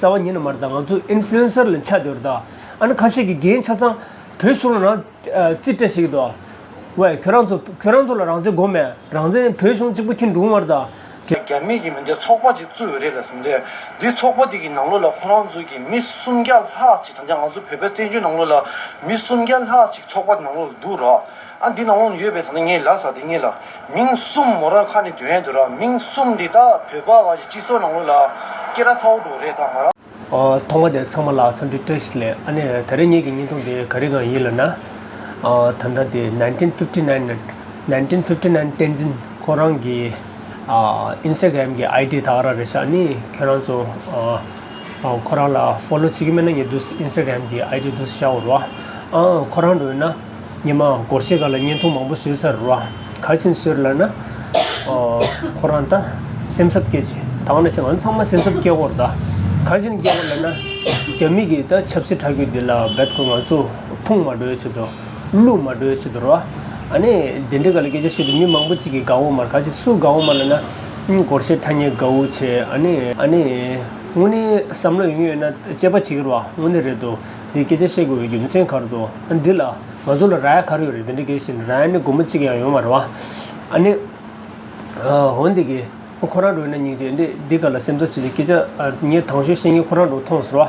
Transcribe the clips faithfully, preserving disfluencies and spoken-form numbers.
རྩ་བ་ཉིད་ནས་མ་རེད་ད། ང་ཚོ་ཨིན་ཕུ་ལུ་ཨེན་སར་ལ་ཆགས་བསྡད་ཡོད་རེད་ད། ཨ་ནི་ཁ་ཤས་ཀྱིས་རྒན་ཆ་ཚང་བོད་གཞུང་ལ་རང་རྩིས་སྤྲད་བྱེད་ཀྱི་འདུག་ཝེ། ཁྱོད་རང་ཚོ་ཁྱོད་རང་ཚོ་ལ་རང་བཙན་དགོས་མེད། རང་བཙན་བོད་གཞུང་གཅིག་པུ་འཁྱེར་འགྲོ་གི་མ་རེད་ད། རྒྱ་མི་གི་མི་འདི་ཚོགས་པ་ཅིག་བཙུགས་ཡོད་རེད་ལ་ཟེར་དུས། འདི་ཚོགས་པ་འདི་གི་ནང་ལོགས་ལ་ཁོ་རང་ཚོ་གི་མི་སུམ་བརྒྱ་ལྷག་ཅིག་དང་ཅང་ང་ཚོ་བོད་པའི་བཙན་བྱོལ་ནང་ལོགས་ལ་མི་སུམ་བརྒྱ་ལྷག་ཅིག་ཚོགས་པ་ནང་ལོགས་ལ་འདུག་ར། ཨ་འདི་ནང་ལོགས་ཡོད་པའི་ད་ནི་ངས་ལབ་ས་དེ་ངས་ལ་མིང་གསུམ་མོ་རང་ཁ་ནས་འདོན་ཡས་འདུག་ར། མིང་གསུམ་འདི་ད་བོད་པ་བ་ཞིག་སྤྱི་ཚོགས་ནང་ལོགས་ལ་སྐད་གྲགས་ཚ་བོ་འགྲོ་རེད་ད་ང་རང་། ཨོ། ཐོག་མ་དེ་ཚང་མ་ལ་འཚམས་འདྲི་བཀྲ་ཤིས་བདེ་ལེགས། ཨ་ནི་ད་རེས་ངེད་ཀྱི་བརྙན་ཐུང་དེ་ག་རེ་གང་ཡིན་ལབ་ན། ཨོ། ད་ལྟ་དེ་nineteen fifty nine nineteen fifty nine བསྟན་འཛིན་ཁོ་རང་གི་ཨ་ཨིན་སི་ཊ་གྷ་རམ་གྱི་ཨའི་ཌི་ད་ག་རང་རེད་ཤག་ཨ་ནི་ཁྱོད་རང་ཚོ་ཨ་ཨ་ཁོ་རང་ལ་ཕོ་ལོ་བྱེད་ཀྱི་མེད་ན་ངས་འདུག་ཨིན་སི་ཊ་གྷ་རམ་གྱི་ཨའི་ཌི་འདུག་བཞག་ཡོད་རེད་བ། ཨ་ཁོ་རང་འགྲོ་ཡོད་ན། ཉི་མ་སྒོར་གཞས་སྒང་ལ་བརྙན་ཐུང་མང་པོ་བཟོས་ཚར་རེད་བ། ག་རེ་བྱས་ནས་བཟོས་རེད་ལབ་ན། ཨོ། ཁོ་རང་ད་སེམས་འཚབ་སྐྱེས་བྱས། ད་ག་ནང་བཞིན་ང་ཚང་མ་སེམས་འཚབ་སྐྱེ་གི་ཡོད་རེད་ད། ག་རེ་བྱས་ནས་སྐྱེ་གི་ཡོད་རེད་ལབ་ན། རྒྱ་མི་གི་ད་ཆབ་སྲིད་དྲག་རྒྱུ་འདི་ལ་རྦད་ཁོ་ང་ཚོ་ཕུང་མ་འགྲོ་ཡ་ཆེད་དུ། བླུག་མ་འགྲོ་ཡ་ཆེད་དུ་རེད་བ། ཨ་ནི་དེ་འདྲའི་སྒང་ལ་སྐད་ཆ་བཤད་དུས་མི་མང་པོ་ཅིག་གིས་དགའ་བོ་མ་རེད། ག་རེ་བྱས་སུ་དགའ་བོ་མ་རེད་ལབ་ན། སྒོར་གཞས་ཁྲ་ཉེ་དགའ་བོ་བྱས། ཨ་ནི་ཨ་ནི་དངོས་གནས་བསམ་བློ་ཡོད་ཡོད་ན་དཔྱད་པ་བྱེད་ཀྱི་རེད་བ། དངོས་གནས་རེད་འདུག་འདི་སྐད་ཆ་བཤད་དགོས་པའི་རྒྱུ་མཚན་ག་རེ་འདུག་ཨ་འདི་ལ། ང་ཚོ་ལ་རག་ཡ་ག་རེ་ཡོད་རེད། དེ་འདྲ་གལ་སྲིད་རག་ཡ་ནི་སྒོར་མོ་གཅིག་ཡང་ཡོད་མ་རེད་བ། ཨ་ནི། ཨ་འོན་ཏེ་གི། ཁོ་རང་འགྲོ་ན་སྙིང་རྗེ་འདི་འདི་ག་ལ་སེམས་འཚབ་བྱེད་ཀྱི་སྐད་ཆ་ཨ་ངས་དང་ཤོས་བཤད་མཁན་ཁོ་རང་འགྲོ་མཐོང་ཟེར་བ།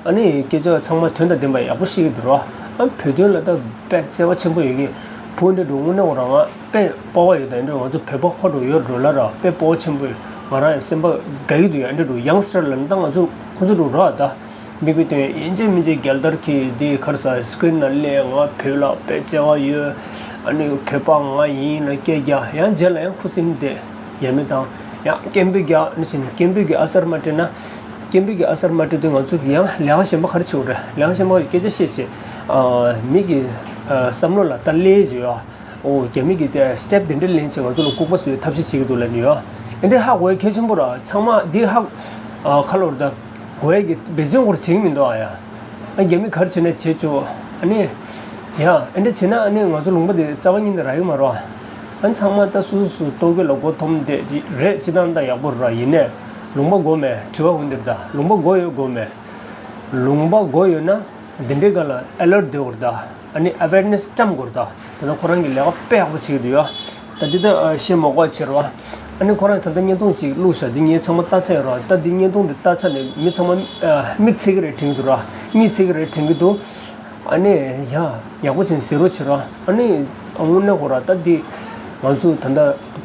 ཨ་ནི་སྐད་ཆ་ཚང་མ་དོན་དང་ལྡན་པ་ཡག་པོ་བཤད་ཀྱི་འདུག་ར། ཨ་བོད་དོན་ལ་ད་དཔེ་བརྩེ་བ་ཆེན་པོ་ཡོད་ཀྱི། བུ་འདི་འགྲོ་དངོས་གནས་ཁོ་རང་ང་དཔེ་སྤོབས་པ་ཡོད་ད། འདི་འགྲོ་ང་ཚོ་བོད་པ་ཁོ་འགྲོ་ཡོད་འགྲོ་ལ་ར་དཔེ་སྤོབས་པ་ཆེན་པོ་ཡོད། ང་རང་ཡང་སེམས་པ་དགའ་གི་འདུག་ཡ། འདི་འགྲོ་ཡང་སི་ཊར་ལ་ད་ང་ཚོ་ཁོ་ཚོ་འགྲོ་ར་ད། མིག་དཔེ་སྟོན་ཡིན་གཅིག་མིན་གཅིག་རྒྱལ་དར་གྱི་འདི་གར་ས་སི་ཀི་རིན་ནང་སླེབས། ང་བོད་ལ་དཔེ་བརྩེ་བ་ཡོད། ཨ་ནི་བོད་པ་ང་ཡིན་ལ་སྐད་རྒྱག་ཡང་རྗེས་ལ་ཡང་ཁུ་སིམ་བསྡད་ཡ་མི་དང་། ཡང་སྐད་འབོད་རྒྱག་ནི་བྱས་ནས་སྐད་འབོད་ཀྱི་ཨ་སར་མ་སྤྲད་ན། སྐད་འབོད་ཀྱི་ཨ་སར་མ་སྤྲད་དུས་ང་ཚོ་གི་ཡང་ལས་ཀ་གཞན་པ་ག་རེ་བྱེད་དགོས་རེད། ལས་ཀ་གཞན་པ་གི་སྐད་ཆ་བཤད་བྱས། ཨ་མི་གི་ཨ་བསམ་བློ་ལ་ད་སླེབས་བྱས་ཡོད། ཨོ་རྒྱ་མི་གི་དེ་སི་ཊེབ་དེ་འདྲ་ལེན་བྱས་ང་ཚོ་ལ་ལྐུགས་པ་བཟོའི་ཐབས་ཤེས་བྱེད་ཀྱི་འདུག་ལབ་ནི་ཡོད། ཨེ་འདྲ་ཧ་གོ་ཡ་གལ་ཆེན་པོ་ར། ཚང་མ་འདི་ཧ་ཨ་ཁ་ལོར་ད་གོ་ཡ་གི་འབད་བརྩོན་སྐོར་བྱེད་ཀྱི་མི་འདུག་ཨ་ཡ། ཨ་རྒྱ་མི་ག་རེ་བྱེད་ན་བྱེད་ཆོག་ཨ་ནི་ཡ་ཨེ་འདྲ་བྱེད་ན་ཨ་ནི་ང་ཚོ་ལུང་པ་དེ་རྩ་བ་ཉིད་ནས་རག་གི་མ་རེད། ཨ་ནི་ཚང་མ་ད་སུ་སུ་ལྟོ་གོས་ལ་མགོ་འཐོམ་བསྡད་རེད། སྤྱིར་བཏང་ད་ཡག་པོ་ར། ཡིན་ནའི་ལུང་པ་དགོས་མེད་དྲི་བ་འོང་འདིར་ད་ལུང་པ་དགོས་ཡོད་དགོས་མེད། ལུང་པ་དགོས་ཡོད་ན་འདི་འདྲའི་སྒང་ལ་ཨེ་ལར་ཊི་བསྡད་དགོས་རེད་ད། ཨ་ནི་ཨ་ཝེར་ནེ་སི་བཀྲམ་དགོས་རེད་ད། དེ་ན་ཁོ་རང་གི་ལས་ཀ་དཔེ་ཡག་པོ་བྱེད་ཀྱི་འདུག་ཡ། ད་འདི་ད་ཨ་བཤད་མ་དགོས་པ་བྱེད་རོགས། ཨ་ནི་ཁོ་རང་ད་ལྟ་བརྙན་ཐུང་ཅིག་བླུགས་ཤག་འདི་ངས་ཚང་མ་ལྟ་ཚར་ཡོད་རོགས། ད་འདི་བརྙན་ཐུང་འདི་ལྟ་ཚར་ནས་མི་ཚང་མ་ཨ་མིག་འཚིག་གི་རེད་དྲན་གྱི་འདུག་ར། གཉིད་འཚིག་གི་རེད་དྲན་གྱི་འདུག་ཨ་ནི་ཡ་ཡག་པོ་བྱས་ནས་གཟིགས་རོགས་བྱེད་རོགས། ཨ་ནི་དངོས་གནས་ཁོ་ར་ད་འདི་ང་ཚོ་ད་ལྟ་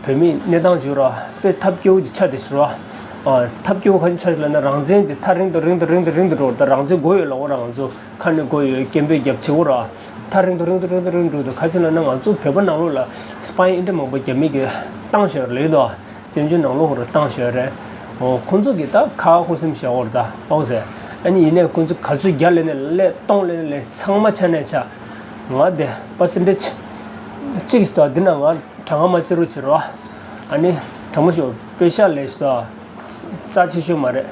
བོད་མིའི་གནས་སྟངས་བརྗོད་རོགས་དཔེ་ཐབས་སྐྱོ་བོ་ཅིག་ཆགས་བསྡད་ཤག་རོགས། ཨ་ཐབས་སྐྱོ་བོ་ག་ཅིག་ཆགས་ཤག་ལབ་ན་རང་བཙན་འདི་ཐག་རིང་དུ་རིང་དུ་རིང་དུ་རིང་དུ་འགྲོ། ད་རང་བཙན་དགོས་ཡོད་ལབ་འོ་ར། ང་ཚོ་ཁ་ནས་དགོས་ཡོད། སྐད་འབོད་རྒྱབ་བྱེད་འོ་ར། ཐག་རིང་དུ་རིང་དུ་རིང་དུ་རིང་དུ་འགྲོ་དུས་ག་ཅི་ལབ་ན་ང་ཚོ་བོད་པ་ནང་ལོགས་ལ་སི་པའི་ཨིན་དྲ་མང་པོ་རྒྱ་མི་གིས་བཏང་བཞག་ཡོད་རེད་དོ། བཙན་བྱོལ་ནང་ལོགས་ལ་བཏང་བཞག་ཡོད་རེད། འོ་ཁོང་ཚོ་གིས་ད་ཁ་ཁུ་སིམ་བཞག་འོ་ར་ད་ཨོ་ཟེར། ཨ་ནི་ཡིན་ནའི་ཁོང་ཚོ་ག་ཚོད་བརྒྱ་ལེན་ནའི་ལེན། སྟོང་ལེན་ནའི་ལེན། ཚང་མ་ཆ་ནས་ཆ། ང་དེ་པར་སེན་ཊེ་ཇི་གཅིག་ཞིག་ད་འདི་ན་ང་གྲངས་ཀ་མ་བརྩི་རོགས་བྱེད་རོགས། ཨ་ནི་དྲང་མོ་ཤོད། པེ་ཤག་ལས་ཤིག་ད་རྩ་ཆེ་ཤོས་མ་རེད།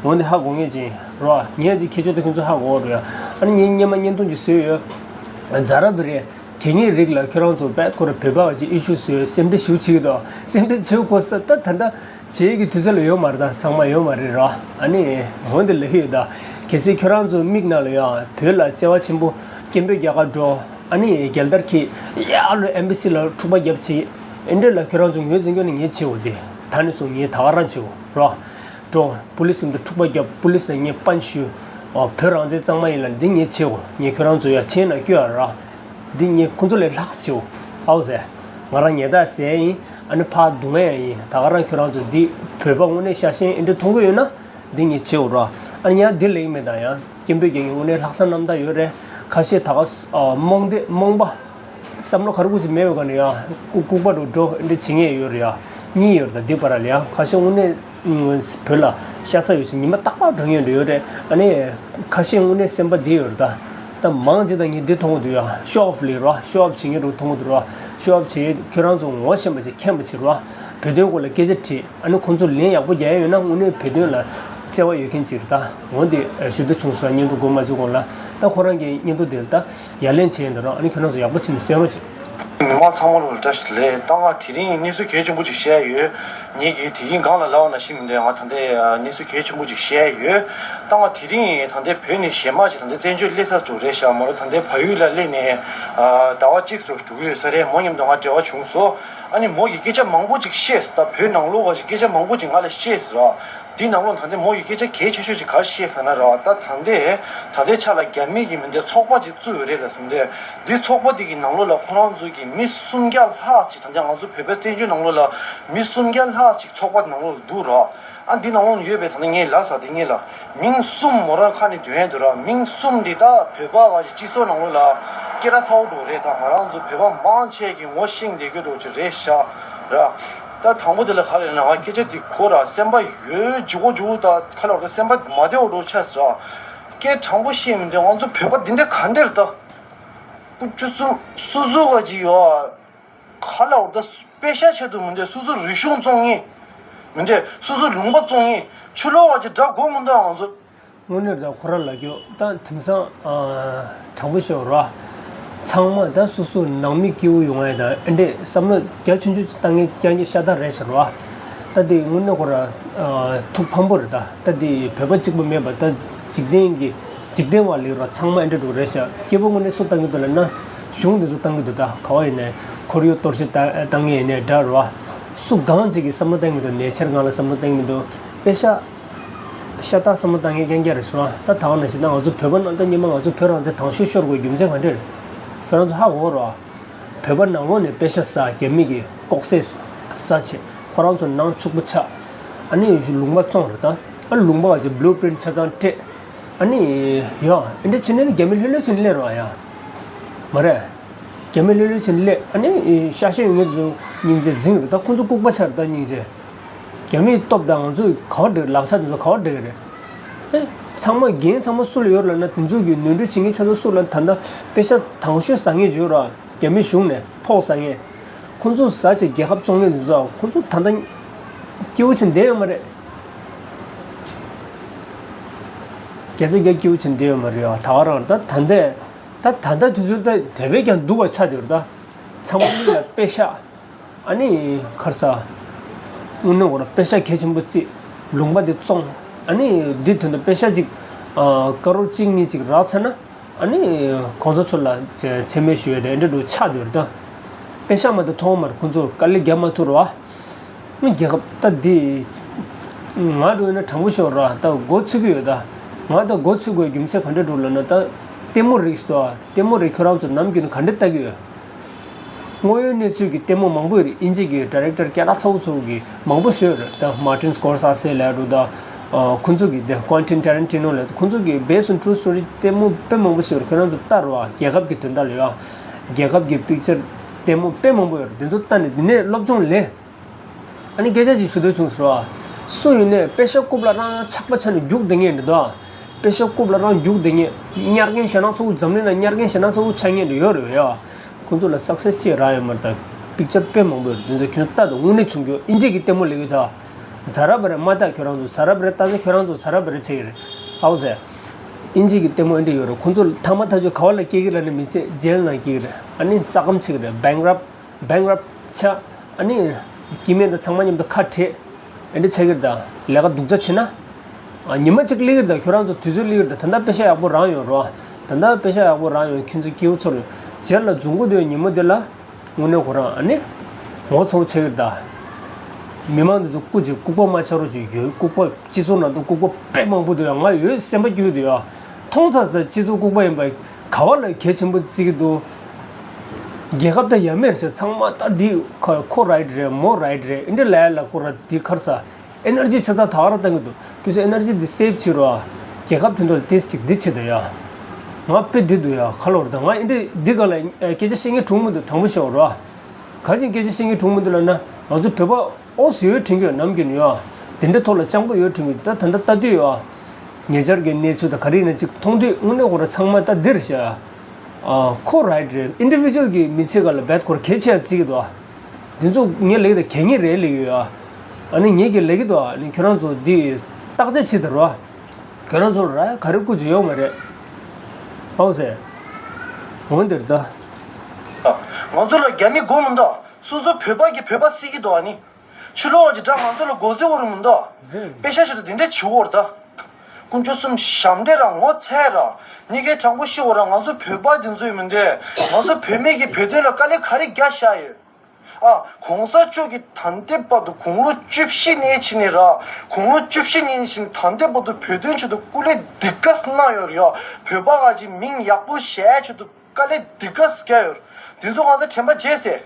འོ་འདི་ཧ་གོ་ངེས་ཅིག་རོགས། ངས་ཅིག་ཁྱེད་ཚོ་ད་ཁྱོད་ཚོ་ཧ་གོ་རོགས། ཨ་ནི་ངས་སྔོན་མ་བརྙན་ཐུང་ཅིག་བཟོས་ཡོད། ཛ་ར་བི་རེ་གད་སྙིགས་རིགས་ལ་ཁྱོད་རང་ཚོ་དཔེ་ཁོ་ར་བོད་པ་བ་ཅིག་ཨི་ཤུ་བཟོས། སེམས་ཁྲལ་ཞེ་པོ་བྱེད་ཀྱི་འདུག་སེམས་ཁྲལ་བྱེད་དགོས་ས་ད་ད་ལྟ་བྱེད་ཀྱི་དུས་ཚོད་ལ་ཡོད་མ་རེད། ད་ཚང་མ་ཡོད་མ་རེད་ར། ཨ་ནི་འོ་འདི་ལབ་ཀྱི་ཡོད་ད། གལ་སྲིད་ཁྱོད་རང་ཚོ་མིག་ནང་ལ་ཡང་བོད་ལ་བརྩེ་བ་ཆེན་པོ་སྐད་འབོད་རྒྱག་ག་འགྲོ། ཨ་ནི་རྒྱལ་དར་འཁྱེར། ཡར་ལ་ཨེམ་བྷ་སི་ལ་འཁྲུག་པ་རྒྱབ་བྱེད། ཨེ་འདྲ་ལ་ཁྱོད་རང་ཚོ་ངོས་འཛིན་རྒྱུ་ནི་ངས་བྱེད་འོ་དེ། ད་ནས་བཟུང་ངས་ད་ག་རང་བྱེད་འོ་ར། འགྲོ། པུ་ལིས་ལ་འཁྲུག་པ་རྒྱབ། པུ་ལིས་ལ་ངས་པན་ཞུ། ཨོ་བོད་རང་བཙན་གཙང་མ་ཡིན་ལ་འདི་ངས་བྱེད་འོ། ངས་ཁྱོད་རང་ཚོ་ཡ་ཆེན་ན་སྐྱོ་ཡ་ར། འདི་ངས་ཁོ་ཚོ་ལས་ལྷག་བྱེད་འོ། ཨའོ་ཟེར། ང་རང་ཉེས་རྡུང་ཟ་ཡིན། ཨ་ནི་ཕར་རྡུང་ཡ་ཡིན། ད་ག་རང་ཁྱོད་རང་ཚོ་འདི་བོད་པ་དངོས་གནས་ཤ་ཞེན་ཨེ་འདྲ་མཐོང་གི་ཡོད་ན། འདི་ངས་བྱེད་འོ་ར། ཨ་ནི་ཡང་འདི་ལེགས་མེད་ད་ཡང་སྐད་འབོད་རྒྱག་མཁན་དངོས་གནས་ལྷག་བསམ་རྣམ་དག་ཡོད་རེད། ཁ་ཤས་ད་ག་ཨ་རྨོངས་དད་རྨོངས་པ། བསམ་བློ་ག་རེ་ཀུ་ཅི་མེད་པའི་སྒང་ནས་ཡང་ལྐུགས་ལྐུགས་པ་རུ་འགྲོ་འདི་བྱེད་མཁན་ཡོད་རེད་ཡ། གཉིས་ཡོད་རེད་ད་འདི་བར་ལ་ཡང་ཁ་ཤས་དངོས་གནས་བོད་ལ་ཤ་ཚ་ཡོད་ཞིང་ཉི་མ་རྟག་པར་འགྲོ་མཁན་འདྲ་ཡོད་རེད། ཨ་ནི་ཁ་ཤས་དངོས་གནས་སེམས་པ་འདི་ཡོད་རེད་ད། ད་མང་ཆེ་ད་ངས་འདི་མཐོང་གི་འདུག་ཡ། ཤོ་ཨོཕ་ལས་རོ། ཤོ་ཨོཕ་བྱེད་མཁན་རུ་མཐོང་གི་འདུག་རོ། ཤོ་ཨོཕ་བྱེད་ཁྱོད་རང་ཚོ་ངོ་ཤེས་པ་ཅིག་མཁྱེན་པ་ཅིག་རོ། བོད་དོན་སྐོར་ལ་སྐད་ཆ་དྲིས། ཨ་ནི་ཁོང་ཚོ་ལན་ཡག་པོ་རྒྱག་ཡ་ཡོད་ན་དངོས་གནས་བོད་དོན་ལ་བརྩེ་བ་ཡོད་མཁན་ཅིག་རེད་ད། འོ་འདི་ཞུ་འདོད་བྱུང་སོང་། བརྙན་ཐུང་འགོ་མ་བཙུགས་གོང་ལ་ད་ཁོ་རང་གི་བརྙན་ཐུང་འདིར་ད་ཡ་ལན་བྱས་ཡིན་ད་རོ། ཨ་ནི་ཁྱོད་རང་ཚོ་ཡག་པོ་བྱས་ནས་གསན་རོགས་བྱེད། མི་མང་ཚང་མ་ལ་བཀྲ་ཤིས་བདེ་ལེགས། ད་ང་དེ་རིང་གནས་ཚུལ་གལ་ཆེན་པོ་ཅིག་བཤད་ཡོད། ངེད་ཀྱིས་དེ་རིང་སྒང་ལ་ལབ་པ་ནང་བཞིན་མི་འདུག་ང་ད་ལྟའི་གནས་ཚུལ་གལ་ཆེན་པོ་ཅིག་བཤད་ཡོད། ད་ང་དེ་རིང་ད་ལྟའི་བོད་ནས་གཞན་མ་ཞིག་ད་ལྟའི་བཙན་བྱོལ་སླེབས་ས་ཚོ་རེད་ཤག་མ་གཏོགས་ད་ལྟའི་བལ་ཡུལ་ལ་སླེབས་ནས་ཟླ་བ་གཅིག་ཙམ་འགྲོ་གི་ཡོད་ས་རེད། མོ་མཉམ་དུ་ང་འབྲེལ་བ་བྱུང་སོང་། ཨ་ནི་མོ་གིས་སྐད་ཆ་མང་པོ་ཅིག་བཤད་སོང་། ད་བོད་ནང་ལོགས་ཀྱི་སྐད་ཆ་མང་པོ་ཅིག་ང་ལ་བཤད་སོང་ར། འདི་ནང་ལོགས་ད་ལྟའི་མོ་ཡིས་སྐད་ཆ་གལ་ཆེ་ཤོས་ཅིག་ག་རེ་བཤད་ཟེར་ན་ར། ད་ད་ལྟའི་ད་ལྟའི་ཆ་ལ་རྒྱ་མི་གིས་མི་འདི་ཚོགས་པ་ཅིག་བཙུགས་ཡོད་རེད་ལ་ཟེར་འདི། འདི་ཚོགས་པ་འདི་གི་ནང་ལོགས་ལ་ཁོ་རང་ཚོ་གི་མི་སུམ་བརྒྱ་ལྷག་ཅིག་ད་ལྟའི་ང་ཚོ་བོད་པའི་བཙན་བྱོལ་ནང་ལོགས་ལ་མི་སུམ་བརྒྱ་ལྷག་ཅིག་ཚོགས་པ་ནང་ལོགས་ལ་འདུག་ར། ཨ་འདི་ནང་ལོགས་ཡོད་པའི་ད་ལྟ་ངས་ལབ་ས་འདི་ངས་ལ་མིང་གསུམ་མོ་རང་ཁ་ནས་འདོན་ཡས་འདུག་ར། མིང་གསུམ་འདི་ད་བོད་པ་བ་ཞིག་སྤྱི་ཚོགས་ནང་ལོགས་ལ་སྐད་གྲགས་ཚ་བོ་འགྲོ་རེད། ད་ང་རང་ཚོ་བོད་པ་མང་ཆེ་གི་ངོ་ཤེས་བསྡད་རྒྱུ་འགྲོ་ཅིག་རེད་ཤག་ར། ད་དང་པོ་དེ་ལ་ག་རེ་ན་ང་སྐད་ཆ་དེ་གོ་ར་སེམས་པ་ཡོད་འཇུ་གོ་འཇུ་ད་ཁ་ལ་བ་སེམས་པ་མ་བདེ་བོ་འགྲོ་ཆགས་ཟེར་ར། སྐད་དྲང་པོ་བཤད་མི་འདོད་ང་ཚོ་བོད་པ་འདི་འདྲ་ག་འདྲ་རེད་ད། པུ་ཅུ་སུ་སུ་སུ་ག་ཅིག་ཡོད་ཨ། ག་ལ་བ་ད་པེ་ཤ་ཆེད་དུ་མི་འདོད་སུ་སུ་རིག་གཞུང་བཙོང་ངེས་མི་འདོད་སུ་སུ་ལུང་པ་བཙོང་ངེས་ཆུ་ལོག་ག་ཅིག་དགྲ་དགོས་མི་འདུག་ང་ཚོ། དངོས་གནས་དང་ཁོ་རང་ལ་རྒྱོབ་ད་དེང་སང་དྲང་པོ་ཤོད་ར། ཚང་མ་ད་སོ་སོ་ནང་མི་སྐྱིད་པོ་ཡོང་ཡ་ད་ཨེ་འདྲས་བསམ་བློ་རྒྱ་ཆུང་ཆུང་ཅིག་བཏང་ངེས་རྐྱང་གི་ཤ་སྟག་རེད་ཟེར་ར། ད་དེ་དངོས་གནས་ཁོ་ར་ཐུགས་ཕམ་པོ་རེད། ད་ད་དེ་བོད་པ་གཅིག་པུ་མེད་པ་ད་འཇིག་རྟེན་གྱི་འཇིག་རྟེན་བ་ལས་ར་ཚང་མ་ཨེ་འདྲས་འགྲོ་རེད་ཤག་སྐྱིད་པོ་དངོས་གནས་སུ་བཏང་གི་འདུག་ལབ་ན་གཞུང་འདི་ཚོ་བཏང་གི་འདུག་ད་ག་བ་ཡིན་ནའི་ཁོར་ཡུག་གཏོར་བཤིག་བཏང་ངེས་ཡིན་ནའི་འདྲ་ར། སུ་གང་ཅིག་གིས་བསམ་བློ་བཏང་གི་མི་འདུག་ནེ་ཆར་སྒང་ལ་བསམ་བློ་བཏང་གི་མི་འདུག་པེ་ཤ། ཤ་སྟག་བསམ་བློ་བཏང་མཁན་རྐྱང་རྐྱང་རེད་སོང་ཨ། ད་ད་ག་ནང་བཞིན་ད་ང་ཚོ་བོད་པ་ནང་ད་སྔོན་མ་ང་ཚོ་བོད་རང་བཙན་དང་ཤོས་ཤོར་དགོས་རྒྱུ་མཚན་ག་འདྲ་རེད། ཁྱོད་རང་ཚོ་ཧ་གོ་རོགས། བོད་པ་ནང་ལོགས་ནས་པེ་ཤ་ཟ་རྒྱ་མི་གི་ལྐོག་ཟས་ཟ་བྱས་ཁོ་རང་ཚོ་ནང་ཕྱུག་པོ་ཆགས། ཨ་ནི་ལུང་པ་བཙོང་རེད་ད། ཨ་ལུང་པ་ག་ཅིག་བླུ་པི་རིན་ཊི་ཆ་ཚང་སྤྲད། ཨ་ནི་ཡ་ཨེ་འདྲ་བྱས་ནས་རྒྱ་མི་ལྷོད་ལྷོད་བྱས་ནས་སླེབས་རོགས་ཡ། མ་རེད། རྒྱ་མི་ལྷོད་ལྷོད་བྱས་ནས་སླེབས་ཨ་ནི་ཤ་ཤེད་ཡོད་མཁན་དེ་ཚོ་སྙིང་རྗེ་འཛིང་རེད་ད། ཁོ་ཚོ་ལྐུགས་པ་ཆགས་རེད་ད་སྙིང་རྗེ། རྒྱ་མིའི་སྟོབས་དང་ང་ཚོའི་ག་བ་འགྲིག་ལག་ཆ་དེ་ཚོ་ག་བ་འགྲིག་གི་རེད། ཨེ། ཚང་མ་འགན་ཚང་མ་སུ་ལ་ཡོད་ལབ་ན་དེ་ཚོ་གི་ནོར་འཁྲུལ་བྱེད་མཁན་ཆ་ཚང་སུ་ལ་ད་ལྟ་པེ་ཤ་དང་ཤོས་ཟ་མཁན་ཡོད་ར། རྒྱ་མི་གཞུང་ནས་ཕོགས་ཟ་མཁན། ཁོ་ཚོ་ཟ་བྱས་རྒྱལ་ཁབ་བཙོང་མཁན་དེ་ཚོ་ཁོ་ཚོ་ད་ལྟ་སྐྱིད་པོ་བྱས་བསྡད་ཡོད་མ་རེད། རྒྱ་ཚ་རྒྱ་སྐྱིད་པོ་བྱས་བསྡད་ཡོད་མ་རེད་ཨ། ད་ག་རང་ད་ད་ལྟ་ད་ད་ལྟ་དུས་ཚོད་ད་དེ་བས་ཀྱང་སྡུག་པ་ཆགས་བསྡད་ཡོད་རེད་ད། ཚང་མ་མིག་ལ་པེ་ཤ། ཨ་ནི་ཁར་ས། དངོས་གནས་ཁོ་རང་པེ་ཤ་གལ་ཆེན་པོ་བརྩིས། ལུང་པ་འདི་བཙོང་། ཨ་ནི་འདི་དོན་དུ་པེ་ཤ་གཅིག་ཨ། ཀ་རོར་གཅིག་གཉིས་གཅིག་རག་ཚར་ན། ཨ་ནི་གོང་ས་མཆོག་ལ་མཚན་སྨད་ཞུ་ཡ་དེ་འདྲ་འདྲ་ཆགས་བསྡད་ཡོད་རེད་ད། པེ་ཤ་མ་གཏོགས་མཐོང་མ་རེད། ཁོ་ཚོར་དཀའ་ལས་རྒྱག་མ་ཐུབ་རེད་བ། རྒྱལ་ཁབ་ད་འདི། ང་འགྲོ་ཡིན་ན་དྲང་པོ་ཤོད་ར་ད་མགོ་ཚོད་ཀྱི་ཡོད་ད། ང་ད་མགོ་ཚོད་དགོས་རྒྱུ་མཚན་ག་འདྲ་འགྲོ་ལབ་ན་ད། ལྟད་མོ་རིགས་སུ་ལྟད་མོ་རིགས་ཁྱོད་རང་ཚོ་ནམ་རྒྱུན་ནས་ག་འདྲ་ལྟ་གི་ཡོད། དངོས་ཡོད་གནས་ཚུལ་གྱི་ལྟད་མོ་མང་པོ་ཡོད་རེད། དབྱིན་ཇི་གི་ཌི་རེག་ཊར་སྐད་གྲགས་ཚ་བོ་ཚོ་གི་མང་པོ་བཟོས་ཡོད་རེད་ད། མར་ཊིན་སི་ཀོར་ས་སེ་ལབ་འགྲོ་ད། ཁོ་ཚོ་གི་དེ་ཀོན་ཊིན་ཊ་རན་ཊི་ནོ་ལབ་ཁོ་ཚོ་གི་based on true story ལྟད་མོ་དཔེ་མང་པོ་བཟོས་ཡོད་རེད། ཁྱོད་རང་ཚོ་ལྟ་རོགས་ཨ། རྒྱལ་ཁབ་ཀྱི་དོན་དག་ལ་ཡོད་ཨ། རྒྱལ་ཁབ་ཀྱི་པིག་ཅར་ལྟད་མོ་དཔེ་མང་པོ་ཡོད་རེད། དེ་ཚོ་ལྟ་ནས་འདི་ནས་སློབ་སྦྱོང་ལེན། ཨ་ནི་སྐད་ཆ་ཅིག་ཞུ་འདོད་བྱུང་ཟེར་བ། སུ་ཡིན་ནའི་པེ་ཤ་རྐུབ་ལ་རང་ཆག་པ་ཆགས་ནས་རྒྱུག་བསྡད་མཁན་འདྲ་འདུག་ཨ། པེ་ཤ་རྐུབ་ལ་རང་རྒྱུག་བསྡད་མཁན། ཉར་མཁན་ཞེ་དྲག་ཚ་བོ་འཛམ་གླིང་ལ་ཉར་མཁན་ཞེ་དྲག་ཚ་བོ་ཆགས་མཁན་འདྲ་ཡོད་རེད་ཡ། ཁོང་ཚོ་ལ་སག་སེ་སི་ཅིག་རག་ཡོད་མ་རེད་ད། པིག་ཅར་དཔེ་མང་པོ་ཡོད་རེད། དེ་ཚོ་ཁྱོད་ལྟ་དང་དངོས་གནས་བྱུང་རྒྱུ་དབྱིན་ཇི་གི་ལྟད་མོ་ལས་ཡོད་ད། ཛ་ར་བ་རེ་མ་ལྟ་ཁྱོད་རང་ཚོ་ཛ་ར་བ་རེ་ལྟ་ཚེ་ཁྱོད་རང་ཚོ་ཛ་ར་བ་རེ་ཚེ་ཡོད་རེད། ཧའོ་ཟེར། དབྱིན་ཇི་གི་ལྟད་མོ་འདི་འདྲ་ཡོད་རེད། ཁོང་ཚོ་ཐ་མ་ཐག་ཆོད་ག་བ་ལ་སྐྱེ་གི་རེད་ལབ་ན་མི་ཚེ་ཇེལ་ནང་སྐྱེ་གི་རེད། ཨ་ནི་རྩ་ཁམས་ཚིག་གི་རེད། བེང་རབ་བེང་རབ་ཆགས། ཨ་ནི་སྐྱེ་དམན་དང་ཚང་མ་མཉམ་དུ་ཁ་བྲལ། ཨེ་འདྲ་ཆགས་ཀྱི་རེད་ད། ལས་ཀ་སྡུག་ཅག་བྱེད་ན། ཨ་ཉི་མ་གཅིག་སླེབས་ཀྱི་རེད་ད། ཁྱོད་རང་ཚོ་དུས་ཚོད་སླེབས་ཀྱི་རེད་ད། ད་ལྟ་པེ་ཤ་ཡག་པོ་རག་ཡོད་རེད་བ། ད་ལྟ་པེ་ཤ་ཡག་པོ་རག་ཡོད། ཁྱོད་ཚོ་སྐྱིད་པོ་ཚོར་ཇེལ་ལ་འཛུལ་དགོས་དུས་ཉི་མ་དེ་ལ། དངོས་གནས་ཁོ་རང་ཨ་ནི། ངོ་ཚ་བོ་ཆགས་ཀྱི་རེད་ད། མི་མང་དེ་ཚོ་སྐུ་མཁྱེན་ལྐུགས་པ་མ་ཆགས་རོགས་ཅིག་ཡོད། ལྐུགས་པ་སྤྱི་ཚོགས་ནང་དུ་ལྐུགས་པ་དཔེ་མང་པོ་འདུག་ཡ། ང་ཡོད་སེམས་པ་སྐྱིད་པོ་འདུག་ཡ། མཐོང་ཚར་ཚར་སྤྱི་ཚོགས་ལྐུགས་པ་ཡིན་པ་ག་བ་ལ་གལ་ཆེན་པོ་བརྩི་གི་འདུག་རྒྱལ་ཁབ་དང་ཡ་མེད་ཟེར་ཚང་མ་ད་འདི་ཁོ་ཁོ་རའིཊ་རེད། མོ་རའིཊ་རེད། ཨེ་འདྲ་ལབ་ཡ་ལ་ཁོ་ར་འདི་ཁར་ས་ཨེ་ནར་ཇི་ཆ་ཚང་ད་ག་རང་བཏང་གི་འདུག་ཁྱོད་ཚོ་ཨེ་ནར་ཇི་འདི་སེབ་བྱེད་རོགས་ཨ། རྒྱལ་ཁབ་དོན་དུ་ལ་ཏིས་ཅིག་འདི་བྱེད་དོ་ཡ། ང་དཔེ་འདི་འདུག་ཡ། ཁ་ལོ་རེད་ད། ང་ཨེ་འདྲ་འདི་ག་ལ་སྐད་ཆ་བཤད་མཁན་གྲུང་མི་འདུག་དྲང་པོ་བཤད་རོགས་ཨ། ག་ཅིག་སྐད་ཆ་བཤད་མཁན་གྲུང་མི་འདུག་ལབ་ན་ང་ཚོ་བོད་པ། ཨོ་ཟི་ཡོད་དྲན་གྱི་ཡོད་ནམ་རྒྱུན་ཡོད། དེ་འདྲ་ཐོག་ལ་སྤྱང་པོ་ཡོད་དྲན་གྱི་ད་ད་ལྟ་ལྟ་དུས་ཡོད། ཉེ་ཆར་གྱི་གནས་ཚུལ་དང་ག་རེ་ཡིན་ན་ཅིག་མཐོང་དུས་དངོས་གནས་ཁོ་ར་ཚང་མ་ད་འདིར་བཤད། ཨ་ཁོ་རའིཊ་རེད། ཨིན་ཌི་བི་ཇུ་ཨལ་གྱི་མི་ཚེ་ག་ལ་རྦད་ཁོ་ར་གལ་ཆེ་ཡ་བརྩི་གི་འདུག་ཨ། འདི་ཚོ་ངས་ལེགས་དང་གད་སྙིགས་རེད་ལེགས་ཡོད་ཨ། ཨ་ནི་ངས་ཀྱི་ལེགས་ཀྱི་འདུག་ཨ། ཨ་ནི་ཁྱོད་རང་ཚོ་འདི་བརྟག་དཔྱད་བྱེད་དང་རོགས། ཁྱོད་རང་ཚོ་ལ་ག་རེ་བསྐུར་རྒྱུ་ཡོད་མ་རེད། ཧོ་ཟེར། འོན་ཏེ་ད། ང་ཚོ་ལ་རྒྱ་མི་དགོས་མི་འདུག་སོ་སོ་བོད་པ་གི་བོད་པ་སྲིད་ཀྱི་འདུག་ཨ་ནི། ཕྱི་ལོགས་ཀྱི་དགྲ་ང་ཚོ་ལ་མགོ་འཛིན་འོར་མི་འདུག་དཔེ་ཤ་ཆེད་དུ་དེ་འདྲ་བྱེད་འོར་ད། དཀོན་མཆོག་གསུམ་ཞབས་འདྲེན་ར་ངོ་ཚ་ར། ཉི་གེ་དྲང་པོ་ཤི་འོ་ར་ང་ཚོ་བོད་པ་འདི་ཚོ་ཡིན་མི་འདུག་ང་ཚོ་བོད་མི་གི་བོད་དོན་ལ་དཀའ་ལས་ག་རེ་རྒྱག་བཞག་ཡོད། ཨ། གོང་ས་མཆོག་གིས་ད་ལྟའི་བར་དུ་དགུང་ལོ་བཅུ་བཞི་ནས་ཕྱིན་ནས་ར། དགུང་ལོ་བཅུ་བཞི་ནས་ཕྱིན་ད་ལྟའི་བར་དུ་བོད་དོན་ཆེད་དུ་སྐུ་ལས་འདི་ག་གནང་ཡོད་རེད་ཡ། བོད་པ་ག་ཅིག་མིང་ཡག་པོ་བཞག་ཆེད་དུ་དཀའ་ལས་འདི་ག་བརྒྱབ་ཡོད། དེ་ཚོ་ང་ཚོ་དྲན་པ་བརྗེད་ཟེར།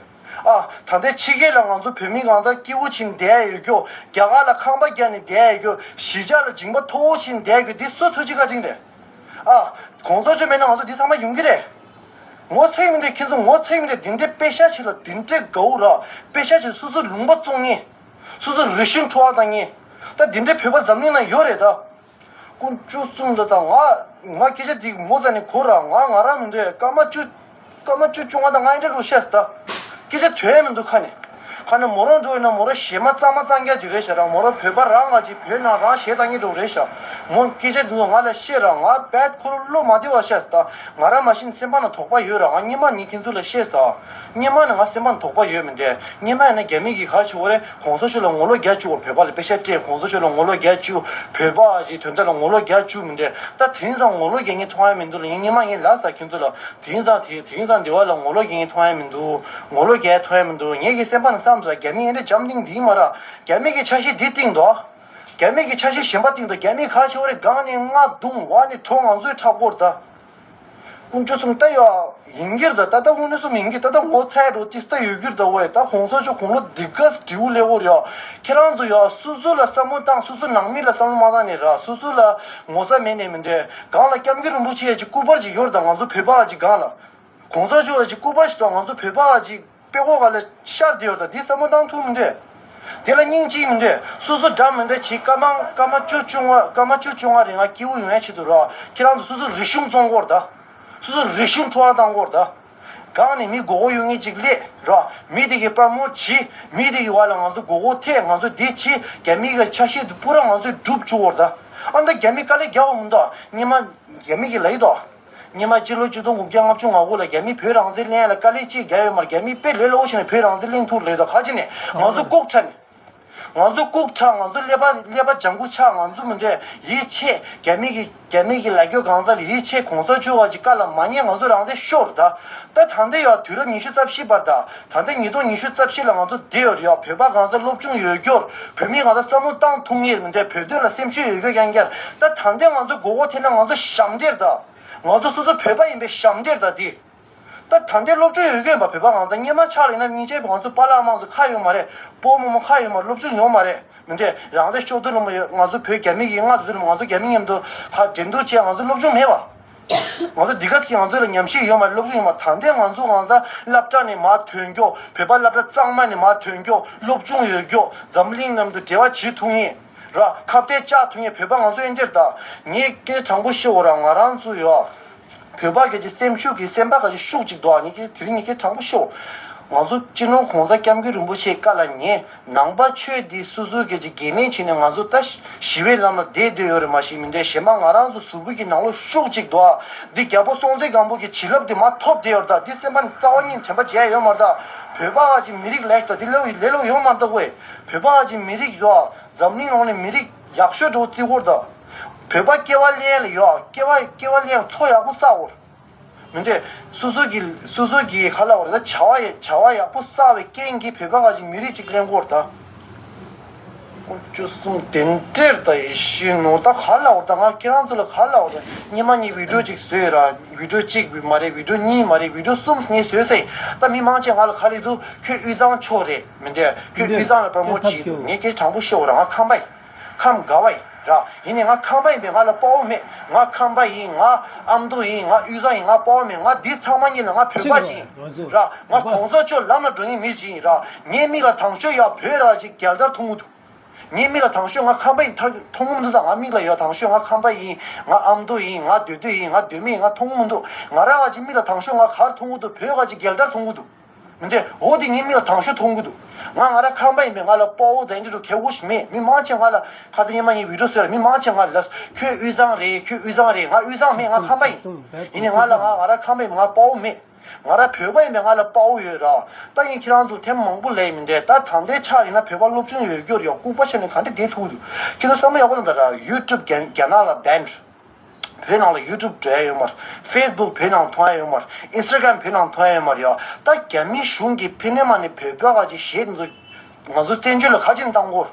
ཨ། ད་ལྟའི་ཕྱི་རྒྱལ་ལ་ང་ཚོ་བོད་མི་གང་ལྟར་སྐྱིད་པོ་ཕྱིན་བསྡད་ཡོད་རྒྱུ། རྒྱ་གར་ལ་ཁང་པ་བརྒྱབ་ནས་བསྡད་ཡོད་རྒྱུ། གཞིས་ཆགས་ལ་འཇིང་པ་མཐོ་བོ་ཕྱིན་བསྡད་ཡོད་རྒྱུ་འདི་སུ་ཐུགས་རྗེ་བཀའ་དྲིན་རེད། ཨ། གོང་ས་མཆོག་མེད་ན་ང་ཚོ་འདི་ཚང་མ་ཡོང་གི་རེད། ངོ་ཚ་གི་མི་འདུག་ཁྱེད་ཚོ་ངོ་ཚ་གི་མི་འདུག་དེ་འདྲའི་དཔེ་ཤ་ཆེ་ལ་དེ་འདྲའི་དགའ་བོ་ར། དཔེ་ཤ་ཆེ་སོ་སོ་ལུང་པ་བཙོང་ངེས། སོ་སོ་རི་ཤུན་འཕྲོ་བ་བཏང་ངེས། ད་དེ་འདྲའི་བོད་པ་འཛམ་གླིང་ན་ཡོད་རེད་ད། དཀོན་མཆོག་གསུམ་ལ་ད་ང་ང་སྐད་ཆ་འདི་མོ་ཙ་ནས་གོ་ར་ང་ང་རང་མི་འདུག་སྐར་མ་བཅུ། སྐར་མ་བཅུ་བཅོ་ལྔ་དང་ང་ཨེ་འདྲ་རུ་བཤད་ད། སྐད་ཆ་ཐོས་མི་འདུག་ཁ་ནས། ཁ་ནས་མོ་རང་འགྲོ་ཡིན་ན་མོ་རང་གཞས་མ་གཙང་མ་གཙང་རྐྱང་ཅིག་རེད་ཤག་ར། མོ་རང་བོད་པ་རང་ང་ཅིག་བོད་ནང་རང་གཞས་གཏང་གི་འགྲོ་རེད་ཤག་མོ་སྐད་ཆ་འདི་ཚོ་ང་ལ་བཤད་ར་ང་བད་ཁོ་རང་བློ་མ་བདེ་བ་བཤད་ད། ང་རང་མ་གཞི་ནས་སེམས་པ་ནང་དོགས་པ་ཡོད་ར། ང་སྙེ་མ་ནི་ཁྱེད་ཚོ་ལ་བཤད་ས། སྙེ་མ་ནི་ང་སེམས་པ་ནང་དོགས་པ་ཡོད་མི་འདུག་སྙེ་མ་ཡིན་ན་རྒྱ་མི་གི་ག་ཆེ་བོ་རེད། གོང་ས་མཆོག་ལ་ངོ་ལོག་རྒྱག་བཅུག་བོད་པ་ལ་དཔེ་ཤ་སྤྲད། གོང་ས་མཆོག་ལ་ངོ་ལོག་རྒྱག་བཅུག་བོད་པ་ཅིག་དོན་དག་ལ་ངོ་ལོག་རྒྱག་བཅུག་མི་འདུག་ད་དེང་སང་ངོ་ལོག་རྒྱག་མཁན་མཐོང་ཡ་མི་འདུག་ལ་ཡིན་སྙེ་མ་ཡིན་ལ་ས་ཁྱེད་ཚོ་ལ། དེང་སང་དེ་དེང་སང་འདི་བ་ལ་ངོ་ལོག་རྒྱག་མཁན་མཐོང་ཡ་མི་འདུག་ངོ་ལོག་རྒྱག་མཐོང་ཡ་མི་འདུག་ངེད་ཀྱི་སེམས་པ་ནང་བསམ་ཚུལ་རྒྱ་མི་ཨེ་འདྲ་འཇམ་ཐིང་འདི་མ་ར། རྒྱ་མི་གི་ཆ་ཤས་འདི་སྟེང་དུ། རྒྱ་མི་གི་ཆ་ཤས་གཞན་པ་སྟེང་དུ་རྒྱ་མི་ག་ཆེ་བོ་རེ་སྒང་ནས་རྔ་རྡུང་བ་ནས་གྲོ་ང་ཚོའི་ཁྲག་སྐོར་ད། དཀོན་མཆོག་གསུམ་ད་ཡ་ཡིན་གྱིར་ད་ད་ད་དངོས་གནས་གསུམ་ཡིན་གྱིར་ད་ད་ངོ་ཚ་འགྲོ་ཅིག་ད་ཡོད་གྱིར་ད་ཝེ་ད་གོང་ས་མཆོག་དགུང་ལོ་འདི་ག་སྤྲེའུ་ལེ་འོར་ཡ། ཁྱེད་རང་ཚོ་ཡ་སོ་སོ་ལ་བསམ་བློ་བཏང་སོ་སོ་ནང་མི་ལ་བསམ་བློ་མ་བཏང་ནས་ར་སོ་སོ་ལ་ངོ་ཚ་མེད་ནས་མི་འདོད་གང་ལ་སྐྱབས་མགོན་རིན་པོ་ཆེ་ཡ་ཅིག་སྐུ་པར་ཅིག་ཡོད་ད་ང་ཚོ་བོད་པ་ཅིག་གང་ལ། གོང་ས་མཆོག་གི་སྐུ་པར་ཞིག་དང་ང་ཚོ་བོད་པ་ཅིག་དཔེ་ཀོ་ག་ལ་ཤར་བསྡད་ཡོད་ད་འདི་བསམ་བློ་བཏང་ཐུབ་མི་འདུག་དེ་ལ་སྙིང་རྗེ་མི་འདུག་སོ་སོ་འདྲ་མི་འདྲ་ཅིག་སྐར་མ་སྐར་མ་བཅུ་བཅོ་ལྔ་སྐར་མ་བཅུ་བཅོ་ལྔ་རིང་ང་སྐྱིད་པོ་ཡོང་ཡ་ཆེད་དུ་རོགས་ཁྱེད་རང་ཚོ་སོ་སོ་རིག་གཞུང་བཙོང་གོ་ར་ད། སོ་སོ་རིག་གཞུང་འཕྲོ་བརླག་བཏང་གོ་ར་ད། གང་ནས་མི་མགོ་སྐོར་ཡོང་ངེས་ཅིག་སླེབས་ར་མི་དེ་གི་པར་མོ་བྱི་མི་དེ་གི་བར་ལ་ང་ཚོ་མགོ་སྐོར་ཐེབས་ང་ཚོ་འདི་བྱི་རྒྱ་མི་གི་ཆ་ཤས་དེ་པུ་ར་ང་ཚོས་སྒྲུབ་བཅུག་གོ་ར་ད། ཨ་ད་རྒྱ་མི་དཀའ་ལས་རྒྱག་འོ་མི་འདུག་སྙེ་མ་རྒྱ་མི་གི་ལ་ཡི་དོ། སྔོན་མ་སྤྱི་ལོ་ཆིག་སྟོང་དགུ་བརྒྱ་ལྔ་བཅུ་ང་དགུ་ལ་རྒྱ་མིས་བོད་རང་བཙན་ལེན་ཡ་ལ་དཀའ་ལས་ཅིག་རྒྱག་ཡོད་མ་རེད། རྒྱ་མིས་དཔེ་ལས་སླ་པོ་བྱས་ནས་བོད་རང་བཙན་ལེན་ཐུབ་རེད་དོ། ག་ཅི་ནས་ང་ཚོ་ལྐུགས་ཁྲ་ནས། ང་ཚོ་ལྐུགས་ཁྲ་ང་ཚོ་ཀླད་པ་ཀླད་པ་ལྗང་ཁུ་ཆགས་ང་ཚོ་མི་འདོད་ཡིད་ཆེས་རྒྱ་མི་གི་རྒྱ་མི་གི་ལ་རྒྱོ་གང་ཟག་ལ་ཡིད་ཆེས་གོང་ས་མཆོག་བ་ཅིག་བཀའ་ལ་མ་ཉན་ང་ཚོ་རང་བཙན་ཤོར་ད། ད་ད་ལྟ་ཡོད་དུས་རབས་ཉི་ཤུ་རྩ་བཞི་བར་ད་ད་ལྟ་ཉིས་སྟོང་ཉི་ཤུ་རྩ་བཞི་ལ་ང་ཚོ་བསྡད་ཡོད་རེད་ཡ། བོད་པ་གང་ཟག་སློབ་སྦྱོང་ཡོད་རྒྱུར་བོད་མི་གང་ཟག་བསམ་བློ་བཏང་ཐུབ་ངེས་མི་འདོད་བོད་དོན་ལ་སེམས་ཤུགས་ཡོད་རྒྱུ་རྐྱང་རྐྱང་ད་ད་ལྟ་ང་ཚོ་མགོ་སྐོར་ཐེབས་ན་ང་ཚོ་ཞབས་འདྲེན་ད། ང་ཚོ་སོ་སོ་བོད་པ་ཡིན་པའི་ཞབས་འདྲེན་ད་དེ། ད་ད་ལྟའི་སློབ་སྦྱོང་ཡོད་མཁན་པ་བོད་པ་གང་ཟག་སྔོན་མ་ཆགས་ལ་ཡིན་ན་སྙིང་རྗེ་ང་ཚོ་པཱ་ལགས་དམངས་གཙོ་ཁ་ཡོད་མ་རེད། སྤོ་བོ་རྨོ་མོ་ཁ་ཡོད་མ་རེད། སློབ་སྦྱོང་ཡོད་མ་རེད། མི་འདྲ་རང་བཙན་ཤོར་དུས་ལ་མ་ཡོད་ང་ཚོ་བོད་རྒྱ་མི་གི་མངའ་ཐང་དུས་ལ་མ་ང་ཚོ་རྒྱ་མི་མཉམ་དུ་ཁ་འགྲན་བསྡུར་བྱས་ང་ཚོ་སློབ་སྦྱོང་མེད་པ། ང་ཚོ་འདི་ག་ཐིག་ང་ཚོ་ལ་ཉམས་ཞིབ་ཡོད་མ་རེད། སློབ་སྦྱོང་ཡོད་མ་ད་ལྟའི་ང་ཚོ་གང་ཟག་སློབ་གྲྭ་ནས་མར་ཐོན་རྒྱུ་བོད་པ་སློབ་གྲྭ་གཙང་མ་ནས་མར་ཐོན་རྒྱུ་སློབ་སྦྱོང་ཡོད་རྒྱུ་འཛམ་གླིང་མཉམ་དུ་འབྲེལ་བ་བྱེད་ཐུབ་ངེས། ར་ཁ་གཏད་བཅག་ཐུབ་མཁན་བོད་པ་ང་ཚོ་ཨེ་འདྲ་ད། ངས་སྐད་དྲང་པོ་ཤོད་འོ་ར་ང་རང་ཚོ་ཡོད། བོད་པ་སྐད་ཀྱི་སེམས་ཤུགས་ཀྱི་སེམས་པ་ག་ཅིག་ཤུགས་ཅིག་འདུག་ཨ་ནི་སྐད་དེ་རིང་ངས་སྐད་དྲང་པོ་ཤོད། ང་ཚོ་སྤྱི་ནོར་གོང་ས་སྐྱབས་མགོན་རིན་པོ་ཆེའི་བཀའ་ལ་ཉན་ནང་པ་ཆོས་འདི་སོ་སོའི་སྐད་ཀྱི་འགན་ལེན་བྱས་ནས་ང་ཚོ་ད་ཞི་བའི་ལམ་ལ་བསྡད་བསྡད་ཡོད་རེད་མ་གཞི་མི་འདྲ་གཞན་པ་ང་རང་ཚོ་གཟུགས་པོ་གི་ནང་ལོགས་ཤུགས་ཅིག་འདུག་ཨ། འདི་རྒྱལ་པོ་སྲོང་བཙན་སྒམ་པོ་གི་བྱིན་རླབས་འདི་མ་ཐོབ་བསྡད་ཡོད་རེད་ད། འདི་སེམས་པ་རྩ་བ་ཉིད་དྲན་པ་བརྗེད་ཡོད་མ་རེད་ད། བོད་པ་ག་ཅིག་མི་རིགས་ལེགས་ད་འདི་ལེའུ་ལེ་ལོ་ཡོད་མ་རེད་ད་ཝེ། བོད་པ་ག་ཅིག་མི་རིགས་ཡོད་ཨ། འཛམ་གླིང་ནང་ནས་མི་རིགས་ཡག་ཤོས་འགྲོ་བརྩི་གོ་རེད་ད། བོད་པ་སྐྱེ་བ་ལེན་ལ་ཡོད་ཨ། སྐྱེ་བ་སྐྱེ་བ་ལེན་ལ་འཚོ་ཡག་པོ་བསགས་གོ་རེད། མི་འདྲ། སོ་སོ་གི་སོ་སོ་གི་ག་ལ་བར་ད་བྱ་བ་ཡ་བྱ་བ་ཡག་པོ་བསགས་པའི་རྐྱེན་གྱིས་བོད་པ་ག་ཅིག་མི་རིགས་ཅིག་ལེན་གོ་རེད་ད། ཁོང་ཆུ་གསུམ་དེ་འདྲེར་ད་ཡེ་ཤེས་ནོར་ད་ག་ལ་བར་ད་ང་ཁྱེད་རང་ཚོ་ལ་ག་ལ་བར་ད་ཉི་མ་གཉིས་བི་ཌིའོ་གཅིག་བཟོས་ར་བི་ཌིའོ་གཅིག་མ་རེད་བི་ཌིའོ་གཉིས་མ་རེད་བི་ཌིའོ་གསུམ་ངས་བཟོས་ཟེར་ད་མི་མང་ཆེ་ང་ལ་ག་ལ་འདུག་ཁྱོད་དབུས་གཙང་ཕྱོགས་རེད་མི་འདྲ་ཁྱོད་དབུས་གཙང་ལ་པར་མོ་བྱེད་འདུག་ངས་ཁྱེད་དྲང་པོ་ཤོད་ར་ང་ཁམས་པ་ཡིན། ཁམས་དགའ་བ་ཡིན་ར། ཡིན་ནའི་ང་ཁམས་པ་ཡིན་པས་ང་ལ་དཔའ་བོ་མེད། ང་ཁམས་པ་ཡིན། ང་ཨ་མདོ་ཡིན། ང་དབུས་གཙང་ཡིན། ང་དཔའ་བོ་མེད། ང་འདི་ཚང་མ་ཉིད་ལ་ང་བོད་པ་ཞིག་ཡིན་ར། ང་གོང་ས་མཆོག་ལམ་ལ་འགྲོ་མཁན་མི་ཞིག་ཡིན་ར། ངའི་མིག་ལ་དང་ཤོས་ཡ་བོད་ར་ཅིག་རྒྱལ་དར་མཐོང་གི་འདུག་ངའི་མིག་ལ་དང་ཤོས་ང་ཁམས་པ་ཡིན་ཐག་མཐོང་གི་མི་འདུག་ད་ང་མིག་ལ་ཡ་དང་ཤོས་ང་ཁམས་པ་ཡིན། ང་ཨ་མདོ་ཡིན། ང་མདོ་སྟོད་ཡིན། ང་མདོ་སྨད་ཡིན། ང་མཐོང་གི་མི་འདུག་ང་ར་བ་ཅིག་མིག་ལ་དང་ཤོས་ང་ག་རེ་མཐོང་གི་འདུག་བོད་བ་ཅིག་རྒྱལ་དར་མཐོང་གི་འདུག་མི་འདྲ། འོ་དེ་ངའི་མིག་ལ་དང་ཤོས་མཐོང་གི་འདུག་ང་ང་ར་ཁམས་པ་ཡིན་པས་ང་ལ་དཔའ་བོ་དང་འདི་འདྲ་གལ་པོ་ཞིག་མེད། མི་མང་ཆེ་ང་ལ་ཁ་ཏ་ཉི་མ་ཡིན་བི་ཌིའོ་བཟོས་ལ་མི་མང་ཆེ་ང་ལ་ཁྱོད་དབུས་གཙང་རེད། ཁྱོད་དབུས་གཙང་རེད། ང་དབུས་གཙང་མེད། ང་ཁམས་པ་ཡིན། ཡིན་ནའི་ང་ལ་ང་ང་ར་ཁམས་པ་ཡིན་ང་དཔའ་བོ་མེད། ང་རང་བོད་པ་ཡིན་པས་ང་ལ་དཔའ་བོ་ཡོད་ར། ད་ཡིན་ཁྱེད་རང་ཚོ་ཐེངས་མང་པོ་ལས་མི་འདས་ད་ད་ལྟའི་ཆ་ཡིན་ན་བོད་པ་སློབ་སྦྱོང་ཡོད་རྒྱུར་ཡོད་ལྐུགས་པ་བྱས་ནས་ག་འདྲ་བསྡད་ཐུབ་འདུག་ཁྱེད་ཚོ་བསམ་བློ་ཡག་པོ་གནང་དང་ར། ཡུ་ཊུབ་རྒྱ་རྒྱ་ནག་ལ་བྷན་རེད། བོད་ནང་ལ་ཡུ་ཊུབ་འགྲོ་ཡ་ཡོད་མ་རེད། ཕེ་སི་བུག་བོད་ནང་མཐོང་ཡ་ཡོད་མ་རེད། ཨིན་སི་ཊ་གྷ་རམ་བོད་ནང་མཐོང་ཡ་ཡོད་མ་རེད་ཡ། ད་རྒྱ་མི་གཞུང་གིས་ཕི་ནས་མ་ནས་བོད་པ་ག་ཅིག་གཞས་འདི་ཚོ་ང་ཚོ་བཙན་བྱོལ་ལ་ག་ཅིག་བཏང་དགོས།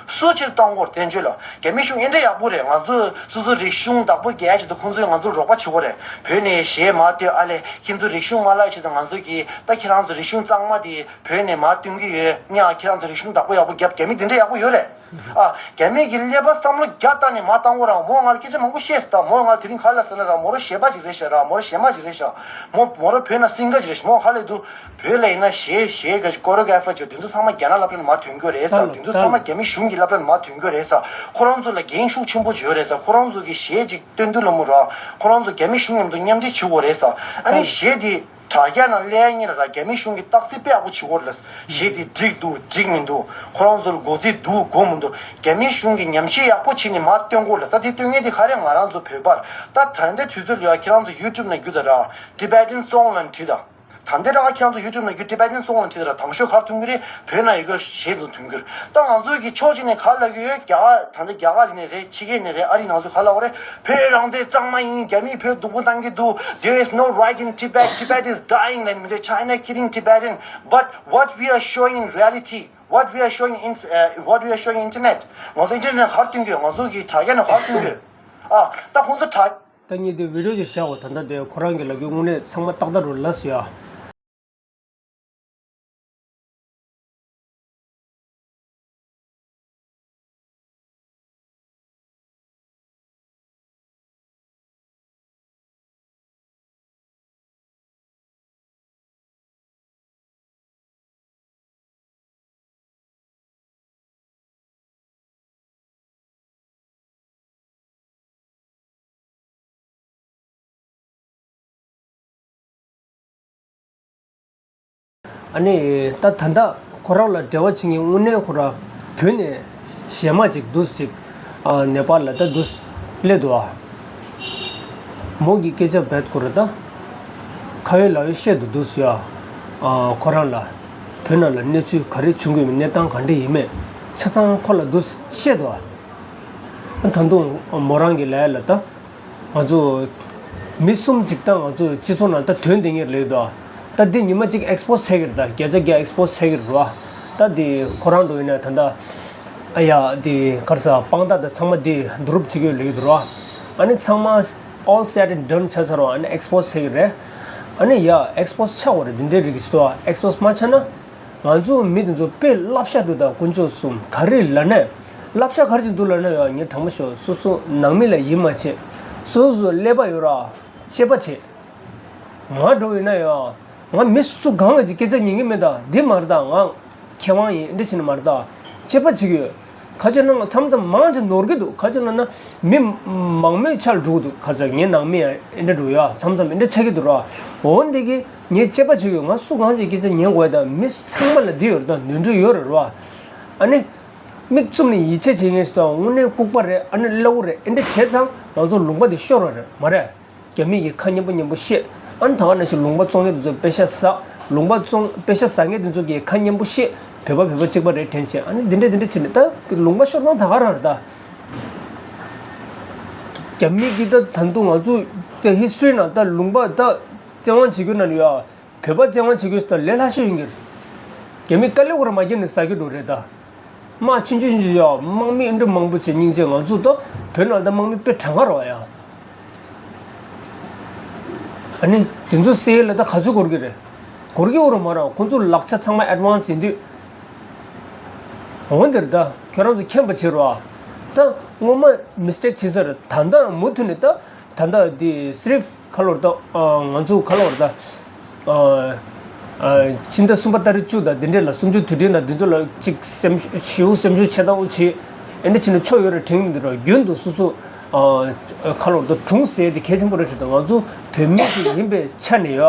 སུ་ཕྱིར་བཏང་དགོས་བཙན་བྱོལ་ལ། རྒྱ་མི་གཞུང་ཨེ་འདྲ་ཡག་པོ་རེད། ང་ཚོ་སོ་སོ་རིག་གཞུང་བདག་པོ་རྒྱག་ཡ་ཆེད་དུ་ཁོང་ཚོས་ང་ཚོར་རོགས་པ་བྱེད་དགོས་རེད། བོད་ནས་གཞས་མར་བཏོན་ཨ་ལས་ཁྱེད་ཚོ་རིག་གཞུང་མ་བརླག་ཆེད་དུ་ང་ཚོ་གིས་ད་ཁྱེད་རང་ཚོ་རིག་གཞུང་གཙང་མ་དེ་བོད་ནས་མར་བཏོན་གྱི་ཡོད་ཉག་ཁྱེད་རང་ཚོ་རིག་གཞུང་བདག་པོ་ཡག་པོ་རྒྱབ། རྒྱ་མི་དེ་འདྲ་ཡག་པོ་ཡོད་རེད། ཨ། རྒྱ་མི་གི་ཀླད་པ་བསམ་བློ་རྒྱག་བཏང་ནས་མར་བཏང་དགོས་ར། མོ་ང་ལ་སྐད་ཆ་མང་པོ་བཤད་སོང་། ད་མོ་ང་ལ་དེ་རིང་ག་ལབ་སོང་ན་ར། མོ་རང་གཞས་པ་ཅིག་རེད་ཤག་ར། མོ་རང་གཞས་མ་ཅིག་རེད་ཤག་མོ་མོ་རང་བོད་ནང་སིང་གར་ཅིག་རེད་ཤག་མོ་ག་ལབ་འདུག་བོད་ལ་ཡིན་ན་གཞས་གཞས་ག་ཅིག་ཀོ་རི་ཡོ་གྷ་ར་ཕར་ཅིག་དེ་ཚོ་ཚང་མ་རྒྱ་ནག་སློབ་གྲྭ་ནས་མར་ཐོན་གྱི་ཡོད་རེད་ཟེར། དེ་ཚོ་ཚང་མ་རྒྱ་མི་གཞུང་གི་སློབ་གྲྭ་ནས་མར་ཐོན་གྱི་ཡོད་རེད་ཟེར། ཁོ་རང་ཚོ་ལ་འགན་ཤུགས་ཆེན་པོ་ཅིག་ཡོད་རེད་ཟེར། ཁོ་རང་ཚོ་གི་གཞས་ཅིག་སྟོན་དུས་ལ་མོ་ར། ཁོ་རང་ཚོ་རྒྱ་མི་གཞུང་མཉམ་དུ་མཉམ་འབྲེལ་བྱེད་དགོས་རེད་ཟེར། ཨ་ནི་གཞས་དེ་དྲ་རྒྱ་ནང་སླེབས་ཡ་ཉིན་ལ་ར་རྒྱ་མི་གཞུང་གིས་བརྟག་དཔྱད་དཔེ་ཡག་པོ་བྱེད་དགོས་རེད་ལ། གཞས་དེ་འགྲིག་འདུག་འགྲིག་མི་འདུག་ཁོ་རང་ཚོ་ལ་གོ་རྩིས་འདུག་གོ་མི་འདུག་རྒྱ་མི་གཞུང་གིས་ཉམས་ཞིབ་ཡག་པོ་བྱས་ནས་མར་སྟོན་དགོས་ལ། ད་དེ་སྟོན་མཁན་དེ་ག་རེ་ང་རང་ཚོ་བོད་པར། ད་ད་ལྟའི་དུས་ཚོད་ལ་ཡ་ཁྱེད་རང་ཚོ་ཡུ་ཊུབ་ནང་རྒྱུགས་དང་ར། Tibetan song ལབ་བྲིས་དང་། ད་ལྟའི་རང་ཁྱེད་རང་ཚོ་ཡུ་ཊུབ་ནང་རྒྱུགས་Tibetan song ལབ་བྲིས་དང་ར། དང་ཤོས་ག་རེ་ཐོན་གྱི་རེད། བོད་ནང་ཡོད་མཁན་གཞས་ཚོ་ཐོན་གྱི་རེད། ད་ང་ཚོ་གི་ཕྱོགས་གཅིག་ནས་ག་ལབ་ཀྱི་ཡོད། རྒྱ་གར་ད་ལྟ་རྒྱ་གར་ནས་རེད། ཕྱི་རྒྱལ་ནས་རེད། ཨ་རི་ནང་ཚོ་ག་ལབ་ཀྱི་རེད། བོད་རང་བཙན་གཙང་མ་ཡིན། རྒྱ་མིས་བོད་སྡུག་པོ་བཏང་གི་འདུག There is no right in Tibet. Tibet is dying. And China killing Tibetan. But what we are showing in reality, what we are showing in, uh, what we are showing internet, ང་ཚོ་ཨིན་ཊར་ནེཊ་ག་རེ་སྟོན་གྱི་ཡོད། ང་ཚོ་གི་དྲ་རྒྱ་ནང་ག་རེ་སྟོན་གྱི་ཡོད། ཨ། ད་ཁོང་ཚོ་དྲ། ད་ངས་དེ་བི་ཌི་ཡོ་ཅིག་བཞག་གོ། ད་ལྟ་དེ་ཁོ་རང་གི་ལབ་རྒྱུ་དངོས་གནས་ཚང་མ་ཏག་ཏག་རུ་ལབ་སོང་ཡ། ཨ་ནི་ད་ད་ལྟ་ཁོ་རང་ལ་འབྲེལ་བ་བྱེད་མཁན་དངོས་གནས་ཁོ་རང་བོད་ནས་གཞས་མ་ཅིག་འདུག་ཅིག་ཨ་ནེ་པཱལ་ལ་ད་འདུག་སླེབས་འདུག་ཨ། མོ་གི་སྐད་ཆ་རྦད་ཁོ་ར་ད་ཁ་ཡོད་ལག་ཡོད་བཤད་འདུག་འདུག་ཟེར་ཡ། ཨ་ཁོ་རང་ལ་བོད་ནང་ལ་གནས་ཚུལ་ག་རེ་བྱུང་གི་མེད། གནས་སྟངས་ག་འདྲ་ཡིན་མེད་ཆ་ཚང་ཁོ་ལ་འདུག་བཤད་འདུག་ཨ། ད་དུང་མོ་རང་གི་ལ་ཡ་ལ་ད། ང་ཚོ་མི་གསུམ་ཅིག་ད་ང་ཚོ་སྤྱི་ཚོགས་ནང་ད་དོན་དེ་ངེར་ལེགས་འདུག་ད་འདི་ཉི་མ་གཅིག་ཨེག་སི་པོ་སི་ཚར་གི་རེད། ད་བརྒྱ་ཆ་བརྒྱ་ཨེག་སི་པོ་སི་ཚར་གི་རེད་བ། ད་འདི་ཁོ་རང་འགྲོ་ཡིན་ན་ད་ད་ཨ་ཡ་འདི་གར་ས་དཔང་རྟགས་ད་ཚང་མ་འདི་བསྡུ་རུབ་བྱེད་ཀྱི་ལེགས་འདུག་ར། ཨ་ནི་ཚང་མ་all said and done ཆ་ཚར་བ་ཨ་ནི་ཨེག་སི་པོ་སི་ཚར་གི་རེད། ཨ་ནི་ཡ་ཨེག་སི་པོ་སི་ཆགས་པ་རེད། འདི་འདྲའི་རིགས་ཀྱི་སྟོ་ཨེག་སི་པོ་སི་མ་ཆགས་ན། ང་ཚོ་མི་དེ་ཚོ་དཔེ་བསླབ་བྱ་འདུག་ད་དཀོན་མཆོག་གསུམ་ག་རེ་ལབ་ནས་བསླབ་བྱ་ག་རེ་ཅིག་འདུག་ལབ་ན་ཡང་ངས་དྲང་པོ་ཤོད་སོ་སོ་ནང་མི་ལ་ཡིད་མ་ཆེས། སོ་སོ་ཀླད་པ་ཡོད་ར་དཔྱད་པ་བྱེད། ང་འགྲོ་ཡིན་ན་ཡང་ང་མི་སུ་གང་གི་སྐད་ཆ་ཉན་གི་མེད། ད་འདི་མ་རེད། ད་ང་མཁས་དབང་ཡིན་འདི་བྱས་ནི་མ་རེད། ད་དཔྱད་པ་བྱེད་ཀྱི་ཡོད། ཁ་ཅིག་ན་མཚམས་མཚམས་མང་ཅིག་ནོར་གི་འདུག་ཁ་ཅིག་ན་ན་མི་མང་མོས་ཆགས་འགྲོ་གི་འདུག་ཁ་ཅིག་ངའི་ནང་མི་ཡང་འདི་འདྲ་འགྲོ་ཡ་མཚམས་མཚམས་འདི་འདྲ་ཆགས་ཀྱི་འདུག་ར། འོ་འདི་གི་ངས་དཔྱད་པ་བྱེད་ཀྱི་ཡོད། ང་སུ་གང་ཅིག་སྐད་ཆ་ཉན་དགོས་ཡ། ད་མི་ཚང་མ་ལ་འདི་ཡོད་རེད། ད་ནོར་འཁྲུལ་ཡོད་རེད་ར། ཨ་ནི། མིག་བཙུམ་ནས་ཡིད་ཆེས་བྱེད་མཁན་ཞིག་དང་དངོས་གནས་ལྐུགས་པ་རེད། ཨ་ནི་གླ་བོ་རེད། ཨེ་འདྲ་བྱས་ཙང་ང་ཚོ་ལུང་པ་འདི་ཤོར་བ་རེད་མ་རེད། རྒྱ་མི་གི་ཁ་སྙན་པོ་སྙན་པོ་བཤད། ཨ་ནི་ད་ག་ནང་བཞིན་ལུང་པ་བཙོང་མཁན་དེ་ཚོ་པེ་ཤ་ཟ། ལུང་པ་བཙོང་པེ་ཤ་ཟ་མཁན་དེ་ཚོ་གི་ཁ་སྙན་པོ་བཤད། བོད་པ་བོད་པ་གཅིག་པ་རེད་དྲན་བྱས། ཨ་ནི་འདི་འདྲས་འདི་འདྲས་བྱས་ནས་ད་ལུང་པ་ཤོར་སྟངས་ད་ག་རང་རེད་ད། རྒྱ་མི་གི་ད་ད་དུང་ང་ཚོ་ད་ཧི་སི་ཊོ་རི་ནང་ད་ལུང་པ་ད་བཙན་དབང་བྱེད་རྒྱུ་ན་ཡ། བོད་པ་བཙན་དབང་བྱེད་རྒྱུ་ཞིག་དང་ལས་སླ་ཤོས་ཡིན་གྱི་རེད། རྒྱ་མི་དཀའ་ལས་ཁོ་རང་མ་བརྒྱབ་ནས་ཟ་གི་འགྲོ་རེད་ད། དམག་ཆུང་ཆུང་ཆུང་ཡོད། དམག་མི་ཨེ་འདྲ་མང་པོ་བྱེད་སྙིང་རྗེ། ང་ཚོ་ད་བོད་ནང་ད་དམག་མི་དཔེ་གྲངས་ཀ་རེད་བ་ཡ། ཨ་ནི་དེ་ཚོ་སེལ་ལ་ད་ག་ཚོད་འགོར་གི་རེད། འགོར་གི་ཡོད་རེད་མ་རེད། ཁོ་ཚོ་ལག་ཆ་ཚང་མ་ཨེཌ་ཝན་སི་ཡིན་དུས། འོ་འདིར་ད་ཁྱོད་རང་ཚོ་མཁྱེན་པ་བྱེད་རོགས་ཨ། ད་སྔོན་མ་མི་སི་ཊེག་བྱེད་ས་རེད། ད་ལྟ་མུ་མཐུད་ནས་ད། ད་ལྟ་འདི་སི་རིཕ་ཁ་ལོར་ད་ང་ཚོ་ཁ་ལོར་ད་ཕྱི་ཟླ་གསུམ་པ་ཏ་རིག་བཅུ་དང་འདི་འདྲས་ལ་གསུམ་བཅུ་དུས་དྲན་དང་འདི་ཚོ་ལ་ཅིག་སེམས་ཞེ་པོ་སེམས་ཤུགས་ཆེ་ཏོག་བྱེད། ཨེ་འདྲ་བྱས་ན་ཆོ་ཡོད་རེད་དྲན་གྱི་མི་འདུག་ར། རྒྱུན་དུ་སོ་སོ་ཁ་ལོར་ད་གྲུང་ཟེར་དེ་གལ་ཆེན་པོ་རེད་ཤག་ད་ང་ཚོ་བོད་མི་ཅིག་ཡིན་པའི་ཆ་ནས་ཡ་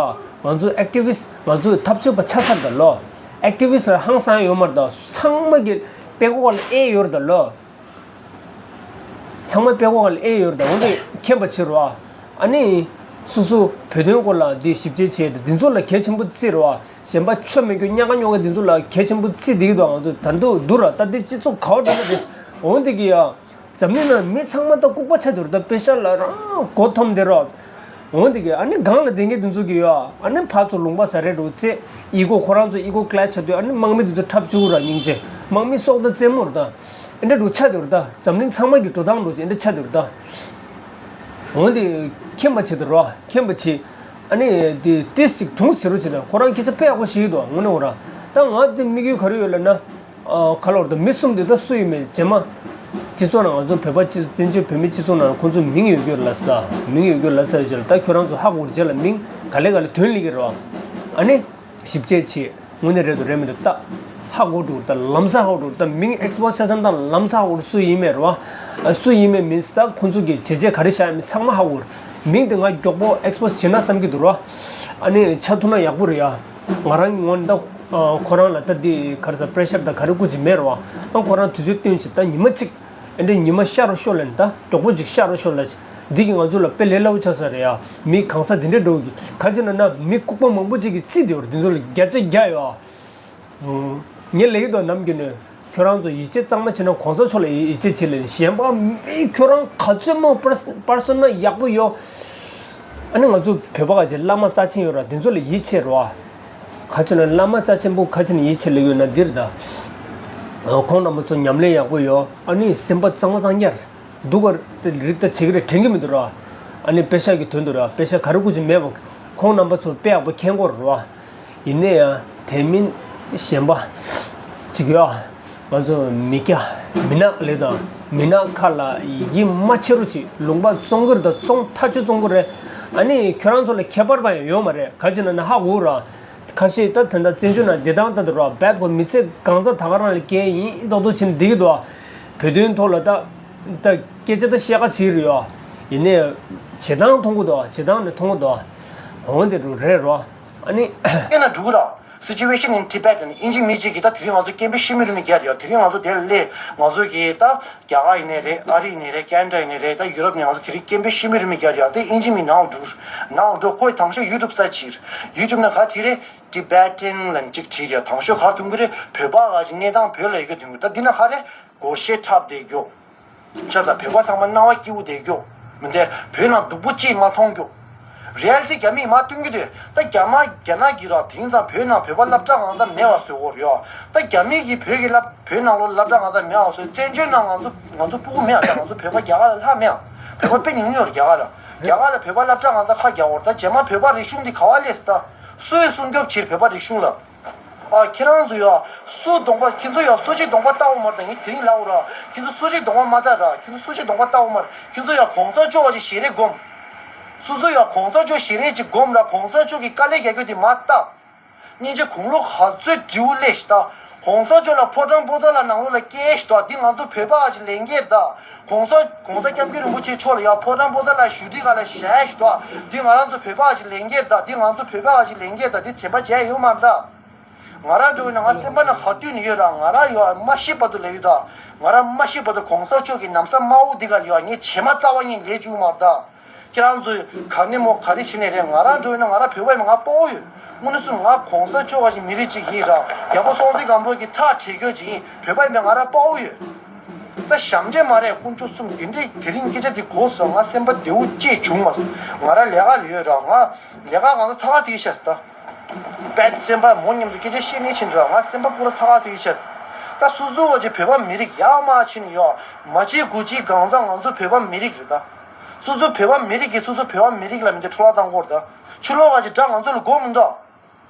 ང་ཚོ་ཨེག་ཊི་བི་སི་ཊི་ང་ཚོ་འཐབ་རྩོད་པ་ཆགས་ཚར་ད་ལོ། ཨེག་ཊི་བི་སི་ཊི་ལ་ཧང་སང་ཡོད་མ་རེད་ད། ཚང་མ་གི་དཔྲལ་ཀོ་ལ་ཨེ་ཡོད་རེད་ད་ལོ། ཚང་མ་དཔྲལ་ཀོ་ལ་ཨེ་ཡོད་རེད་ད། འོན་ཏེ་མཁྱེན་པ་བྱེད་རོགས་ཨ། ཨ་ནི་ སོ་སོ་བོད་དོན་སྐོར་ལ་འདི་ཞིབ་དཔྱད་བྱས་ཏེ་འདི་ཚོ་ལ་གལ་ཆེན་པོ་བརྩི་རོགས། གཞན་པ་ཆོ་མེད་རྒྱུ་ཉག་ག་ཉོག་ག་འདི་ཚོ་ལ་གལ་ཆེན་པོ་བརྩི་བསྡད་ཀྱི་འདུག་ང་ཚོ་ད་དུང་བསྡུར་ར་ད་འདི་སྤྱི་ཚོགས་ག་བ་འགྲོ་ན་རེད། འོན་ཏེ་གི་ཡ། འཛམ་གླིང་ནང་མི་ཚང་མ་ད་ལྐུགས་པ་ཆགས་འདུག་ད་པེ་ཤ་ལ་རང་མགོ་འཐོམ་བསྡད་རོགས། འོན་ཏེ་གི་ཨ་ནི་སྒང་ལ་བསྡད་མཁན་འདི་ཚོ་གི་ཡ། ཨ་ནི་ཕར་ཚུར་ལུང་པ་ཟ་རེད་འགྲོ་ཚེ་ཨི་གོ་ཁོ་རང་ཚོ་ཨི་གོ་ཀི་ལེ་ཤི་ཆགས་དུས་ཨ་ནི་དམག་མི་འདི་ཚོ་འཁྲབ་བཅུག་ར་སྙིང་རྗེ། དམག་མི་སྲོག་དང་རྩེད་མོ་རེད་ད། ཨེ་འདྲ་འགྲོ་ཆགས་འདུག་ར་ད། འཛམ་གླིང་ཚང་མ་གི་འགྲོ་སྟངས་འགྲོ་ཅིག་ཨེ་འདྲ་ཆགས་འདུག་ར་ད། འོན་ཏེ་མཁྱེན་པ་བྱེད་དོ་རོ། མཁྱེན་པ་བྱེད། ཨ་ནི་དེ་ཏིས་ཅིག་གྲུང་བྱེད་རོགས་བྱེད་དང་ཁོ་རང་སྐད་ཆ་དཔེ་ཡག་པོ་ཞིག་འདུག་དངོས་གནས་འོ་ར། ད་ང་དེ་དམིགས་ཡུལ་ག་རེ་ཡོད་ལབ་ན། ཨ་ཁ་ལོར་དུ་མི་གསུམ་དེ་ད་སུ་ཡིན་མེད་རྗེས་མ། སྤྱི་ཚོགས་ནང་ང་ཚོ་བོད་པ་སྤྱི་བཙན་བྱོལ་བོད་མི་སྤྱི་ཚོགས་ནང་ཁོང་ཚོ་མིང་ཡོད་རྒྱུ་ལ་ས་མིང་ཡོད་རྒྱུ་ལ་ས་ཡོད་ཅེས་ལ་ད་ཁྱོད་རང་ཚོ་ཧ་གོ་རྗེས་ལ་མིང་ག་ལེ་ག་ལེ་དོན་ལི་གི་རོ། ཨ་ནི། ཞིབ་དཔྱད་བྱེད། དངོས་གནས་རེད་འདུག་རེད་མི་འདུག་ད། ཧ་གོ་འགྲོ་ད་ལམ་སང་ཧ་གོ་འགྲོ་ད་མིང་ཨེག་སི་པོ་སི་ཆ་ཚང་དང་ལམ་སང་ཧ་གོ་འགྲོ་སུ་ཡིན་མེད་རེད་བ། སུ་ཡིན་མེད་མིན་ད་ཁོང་ཚོ་གི་བྱས་རྗེས་ག་རེ་བཞག་ཡོད་མེད་ཚང་མ་ཧ་གོ་འགྲོ། མིང་དེ་ང་མགྱོགས་པོ་ཨེག་སི་པོ་སི་བྱེད་ན་བསམ་གྱི་འདུག་རེད་བ། ཨ་ནི་ཆ་ཐུབ་ན་ཡག་པོ་རེད་ཡ། ང་རང་ངོ་ནས་ད། ཁོ་རང་ལ་ད་འདི་ག་རེ་ཟ་པེ་རེ་ཤར་ད་ག་རེ་སྐུ་ཅི་མེད་རེད་བ། ཨ་ཁོ་རང་དུས་ཚོད་བསྟུན་བྱེད་ད་ཉི་མ་གཅིག་ཨེ་འདྲ་ཉི་མ་ཤར་རུ་ཤོར་ལ་ནི་ད་མགྱོགས་པོ་ཅིག་ཤར་རུ་ཤོར་ལ། འདི་གི་ང་ཚོ་ལ་དཔེ་ལས་སླ་བོ་ཆགས་ས་རེད་ཡ། མི་གང་ས་དེ་འདྲའི་འགྲོ་གི་ག་ཅི་ན་ན་མི་ལྐུགས་པ་མང་པོ་ཅིག་གིས་རྩིས་དེ་བར་འདི་ཚོ་ལ་བརྒྱ་ཆ་བརྒྱ་ཡོད། ངས་ལེགས་དོ་ནམ་གྱི་ནས་ཁྱོད་རང་ཚོ་ཡིད་ཆེས་གཙང་མ་བྱེད་ན་གོང་ས་མཆོག་ལ་ཡིད་ཆེས་བྱེད་ལེ་གཞན་པ་མི་ཁྱོད་རང་ག་ཚོད་མང་པར་པར་སོན་ན་ཡག་པོ་ཡོད། ཨ་ནི་ང་ཚོ་བོད་པ་ག་ཅི་བླ་མ་རྩ་ཆེན་ཡོད་ར་དེ་ཚོ་ལ་ཡིད་ཆེས་རོ། ག་ཅི་ན་བླ་མ་རྩ་ཆེན་པོ་ག་ཅི་ན་ཡིད་ཆེས་ལེ་ཡོད་ན་འདིར་ད། ཁོང་རྣམ་པ་ཚོ་ཉམས་ལེན་ཡག་པོ་ཡོད། ཨ་ནི་སེམས་པ་གཙང་མ་གཙང་རྐྱང་རེད། སྡུག་ག་རིགས་ད་བྱེད་ཀྱི་རེད་དྲན་གྱི་མི་འདུག་ར། ཨ་ནི་པེ་ཤ་གི་དོན་དུ་ར་པེ་ཤ་ག་རེ་སྐུ་ཅི་མེད་པ། ཁོང་རྣམ་པ་ཚོ་དཔེ་ཡག་པོ་མཁྱེན་གྱི་ཡོད་རེད་བ། ཡིན་ནའི་ཡང་དེ་མིན་གཞན་པ་ཅིག་ཡོད། ང་ཚོ་མི་སྐྱ་མི་ནག་ལས་དང་མི་ནག་ཁ་ལ་ཡིད་མ་ཆེས་རོགས་ཅིག་ལུང་པ་བཙོང་གི་རེད་ད་བཙོང་ཐག་ཆོད་བཙོང་གི་རེད། ཨ་ནི་ཁྱོད་རང་ཚོ་ལ་ཁྱད་པར་བ་ཡང་ཡོད་མ་རེད་ག་ཅི་ན་ན་ཧ་གོ་ར། ཁ་ཤས་ད་ད་ལྟ་བཙན་བྱོལ་ནང་བདེ་ཐང་ལྟ་འདུག་ར་བད་ཁོ་མི་ཚེ་གང་ཚ་ད་ག་རང་ལ་སྐྱེལ་ཡིན་རྡོག་རྡོག་ཕྱིན་བསྡད་ཀྱི་འདུག་བ། བོད་དོན་ཐོག་ལ་ད་ད་སྐད་ཆ་ད་བཤད་ཁ་བྱེད་རེད་ཡོ། ཡིན་ནའི་བྱེད་སྟངས་མཐོང་གི་འདུག་བ་བྱེད་སྟངས་ནི་མཐོང་གི་འདུག་བ། འོན་ཏེ་རུ་རེད་རོ། ཨ་ནི། ཨེ་ན་འགྲུག་ར། Situation in Tibet ནི་ཨིན་ཇི་མི་གཅིག་གིས་ད་དེ་རིང་ང་ཚོ་སྐད་འབོད་ཤི་མི་རུ་མི་རྒྱག་རེད་ཡོ་དེ་རིང་ང་ཚོ་དེར་སླེབས་ང་ཚོ་གིས་ད་རྒྱ་གར་ཡིན་ནའི་རེད་ཨ་རི་ཡིན་ནའི་རེད་ཀན་ཌ་ཡིན་ནའི་རེད་ད་ཡུ་རོབ་ནས་ང་ཚོ་དེ་རིང་སྐད་འབོད་ཤི་མི་རུ་མི་རྒྱག་རེད་ཡོ་དེ་ཨིན་ཇི་མི་ནང་ལ་འགྲོ་ནང་ལ་འགྲོ་ཁོས་དང་ཤོས་ཡུ་ཊུབ་སར་ཆི་བྱས་ཡུ་ཊུབ་ནང་ག་བྲིས་རེད། Tibetan ལབ་ཅིག་བྲིས་རེད་དང་ཤོས་ག་ཐུང་གི་རེད་བོད་པ་ག་ཅིག་གནས་སྟངས་བོད་ལ་ཡོད་གི་ཐུང་གི་ད་འདི་ན་ག་རེད་སྒོར་གཞས་འཁྲབ་བསྡད་རྒྱུ། ཤར་དང་བོད་པ་ཚང་མ་སྣང་བ་སྐྱིད་པོ་བསྡད་རྒྱུ། མི་འདས་བོད་ནང་སྡུག་པོ་ཅིག་མ་མཐོང་རྒྱུ། རི་ཡལ་ཊི་རྒྱ་མིས་མ་སྟོན་གྱི་འདུག་ད་རྒྱ་མ་རྒྱ་ནག་གིས་ར་དེང་སང་བོད་ནང་བོད་པ་སློབ་གྲྭ་གང་ས་མེད་པ་བཟོ་གི་ཡོད་རེད་ཡོ། ད་རྒྱ་མི་གིས་བོད་ཀྱི་སློབ་བོད་ནང་ལོགས་སློབ་གྲྭ་གང་ས་མེད་པ་བཟོས་བཙན་བྱོལ་ནང་ང་ཚོ་ང་ཚོ་སྤུ་གུ་མེད་ཡ་ད་ང་ཚོ་བོད་པ་རྒྱ་གར་ལ་ལྷག་མེད་ཡ། བོད་པ་དཔེ་ཉུང་ཉུང་རེད་རྒྱ་གར་ལ། རྒྱ་གར་ལ་བོད་པ་སློབ་གྲྭ་གང་ས་ཁ་རྒྱག་འོར་ད་རྗེས་མ་བོད་པ་རིག་གཞུང་འདི་ག་བ་སླེབས་སི་ད། སུས་སྲུང་སྐྱོབ་བྱེད་བོད་པ་རིག་གཞུང་ལ། ཨ་ཁྱེད་རང་ཚོ་ཡ། སུ་གདོང་པ་ཁྱེད་ཚོ་ཡ་སུ་གཅིག་གདོང་པ་ལྟ་འོ་མར་ད་ངས་དེ་རིང་ལབ་འོ་ར། ཁྱེད་ཚོ་སུ་གཅིག་གདོང་པ་མ་ལྟ་ར་ཁྱེད་ཚོ་སུ་གཅིག་གདོང་པ་ལྟ་འོ་མར་ཁྱེད་ཚོ་ཡ་གོང་ས་མཆོག་ག་ཅིག་ཞལ་རས་སྒོམ། སུ་སུ་ཡ་གོང་ས་མཆོག་ཞལ་རས་ཅིག་སྒོམ་ར་གོང་ས་མཆོག་གི་དཀའ་ལས་རྒྱག་རྒྱུ་དེ་མ་ལྟ། སྙིང་རྗེ་དགུང་ལོ་ག་ཚོད་འབྲིའུ་ལས་ཤི་ད། གོང་ས་མཆོག་ལ་ཕོ་བྲང་པོ་ཏ་ལ་ནང་ལོགས་ལ་སྐྱེལ་ཤི་ད་འདི་ང་ཚོ་བོད་པ་ཨ་ཅི་ལས་འགན་ད། གོང་ས་གོང་ས་སྐྱབས་མགོན་རིན་པོ་ཆེ་མཆོག་ལ་ཡ་ཕོ་བྲང་པོ་ཏ་ལ་བཞུགས་ཁྲི་ག་ལ་ཞལ་ཤི་ད། འདི་ང་རང་ཚོ་བོད་པ་ཨ་ཅི་ལས་འགན་ད་འདི་ང་ཚོ་བོད་པ་ཨ་ཅི་ལས་འགན་ད་འདི་དྲན་པ་བརྗེད་ཡོད་མ་རེད་ད། ང་རང་འགྲོ་ཡིན་ན་ང་སེམས་པ་ན་ག་དུས་ནས་ཡོད་ར་ང་རང་ཡོད་མ་ཤི་བར་དུ་ལས་ཡོད་ད། ང་རང་མ་ཤི་བར་དུ་གོང་ས་མཆོག་གི་ན་བཟའ་དམར་པོ་འདི་ག་ལ་ཡོད་ངས་བྱེ་མ་རྩ་བ་ཉིད་ལས་བཅུག་མ་རེད་ད། ཁྱེད་རང་ཚོས་ག་ནས་མོ་ག་རེ་བྱེད་ནས་རེད། ང་རང་འགྲོ་ཡིན་ན་ང་རང་བོད་པ་ཡིན་ང་དཔའ་བོ་ཡོད། དངོས་གནས་སུ་ང་གོང་ས་མཆོག་ག་ཞིག་མི་རིགས་གཅིག་ཡིན་ར། རྒྱལ་པོ་སྲོང་བཙན་སྒམ་པོ་གི་ཁྲག་དྲེག་རྒྱུ་ཅིག་ཡིན། བོད་པ་ཡིན་པས་ང་རང་དཔའ་བོ་ཡོད། ད་ཞབས་འདྲེན་མ་རེད་དཀོན་མཆོག་གསུམ་དེ་འདྲས་དེ་རིང་སྐད་ཆ་དེ་གོ་སོང་ང་སེམས་པ་བདེ་བོ་ཅིག་བྱུང་མ་སོང་ང་རང་ལས་ཀ་ལ་ཡོད་ར་ང་ལས་ཀ་གང་ས་ཚ་ག་ཚིག་ཤ་སི་ད། པད་སེམས་པ་མོ་མཉམ་དུ་སྐད་ཆ་བཤད་ནས་ཕྱིན་ར་ང་སེམས་པ་པུ་ར་ཚ་ག་ཚིག་ཤ་སི། ད་སུ་སུ་བ་ཅིག་བོད་པ་མི་རིགས་ཡག་མ་ཕྱིན་ཡོད་མ་ཅིག་དགུ་ཅིག་གང་ས་ང་ཚོ་བོད་པ་མི་རིགས་རེད་ད། སོ་སོ་བོད་པ་མི་རིགས་ཀྱིས་སོ་སོ་བོད་པ་མི་རིགས་ལ་མི་འདོད་འཕྲོ་བརླག་བཏང་གོ་རེད་ད། ཆུ་ལོག་ག་ཅིག་དགྲ་ང་ཚོ་ལ་དགོས་མི་འདུག་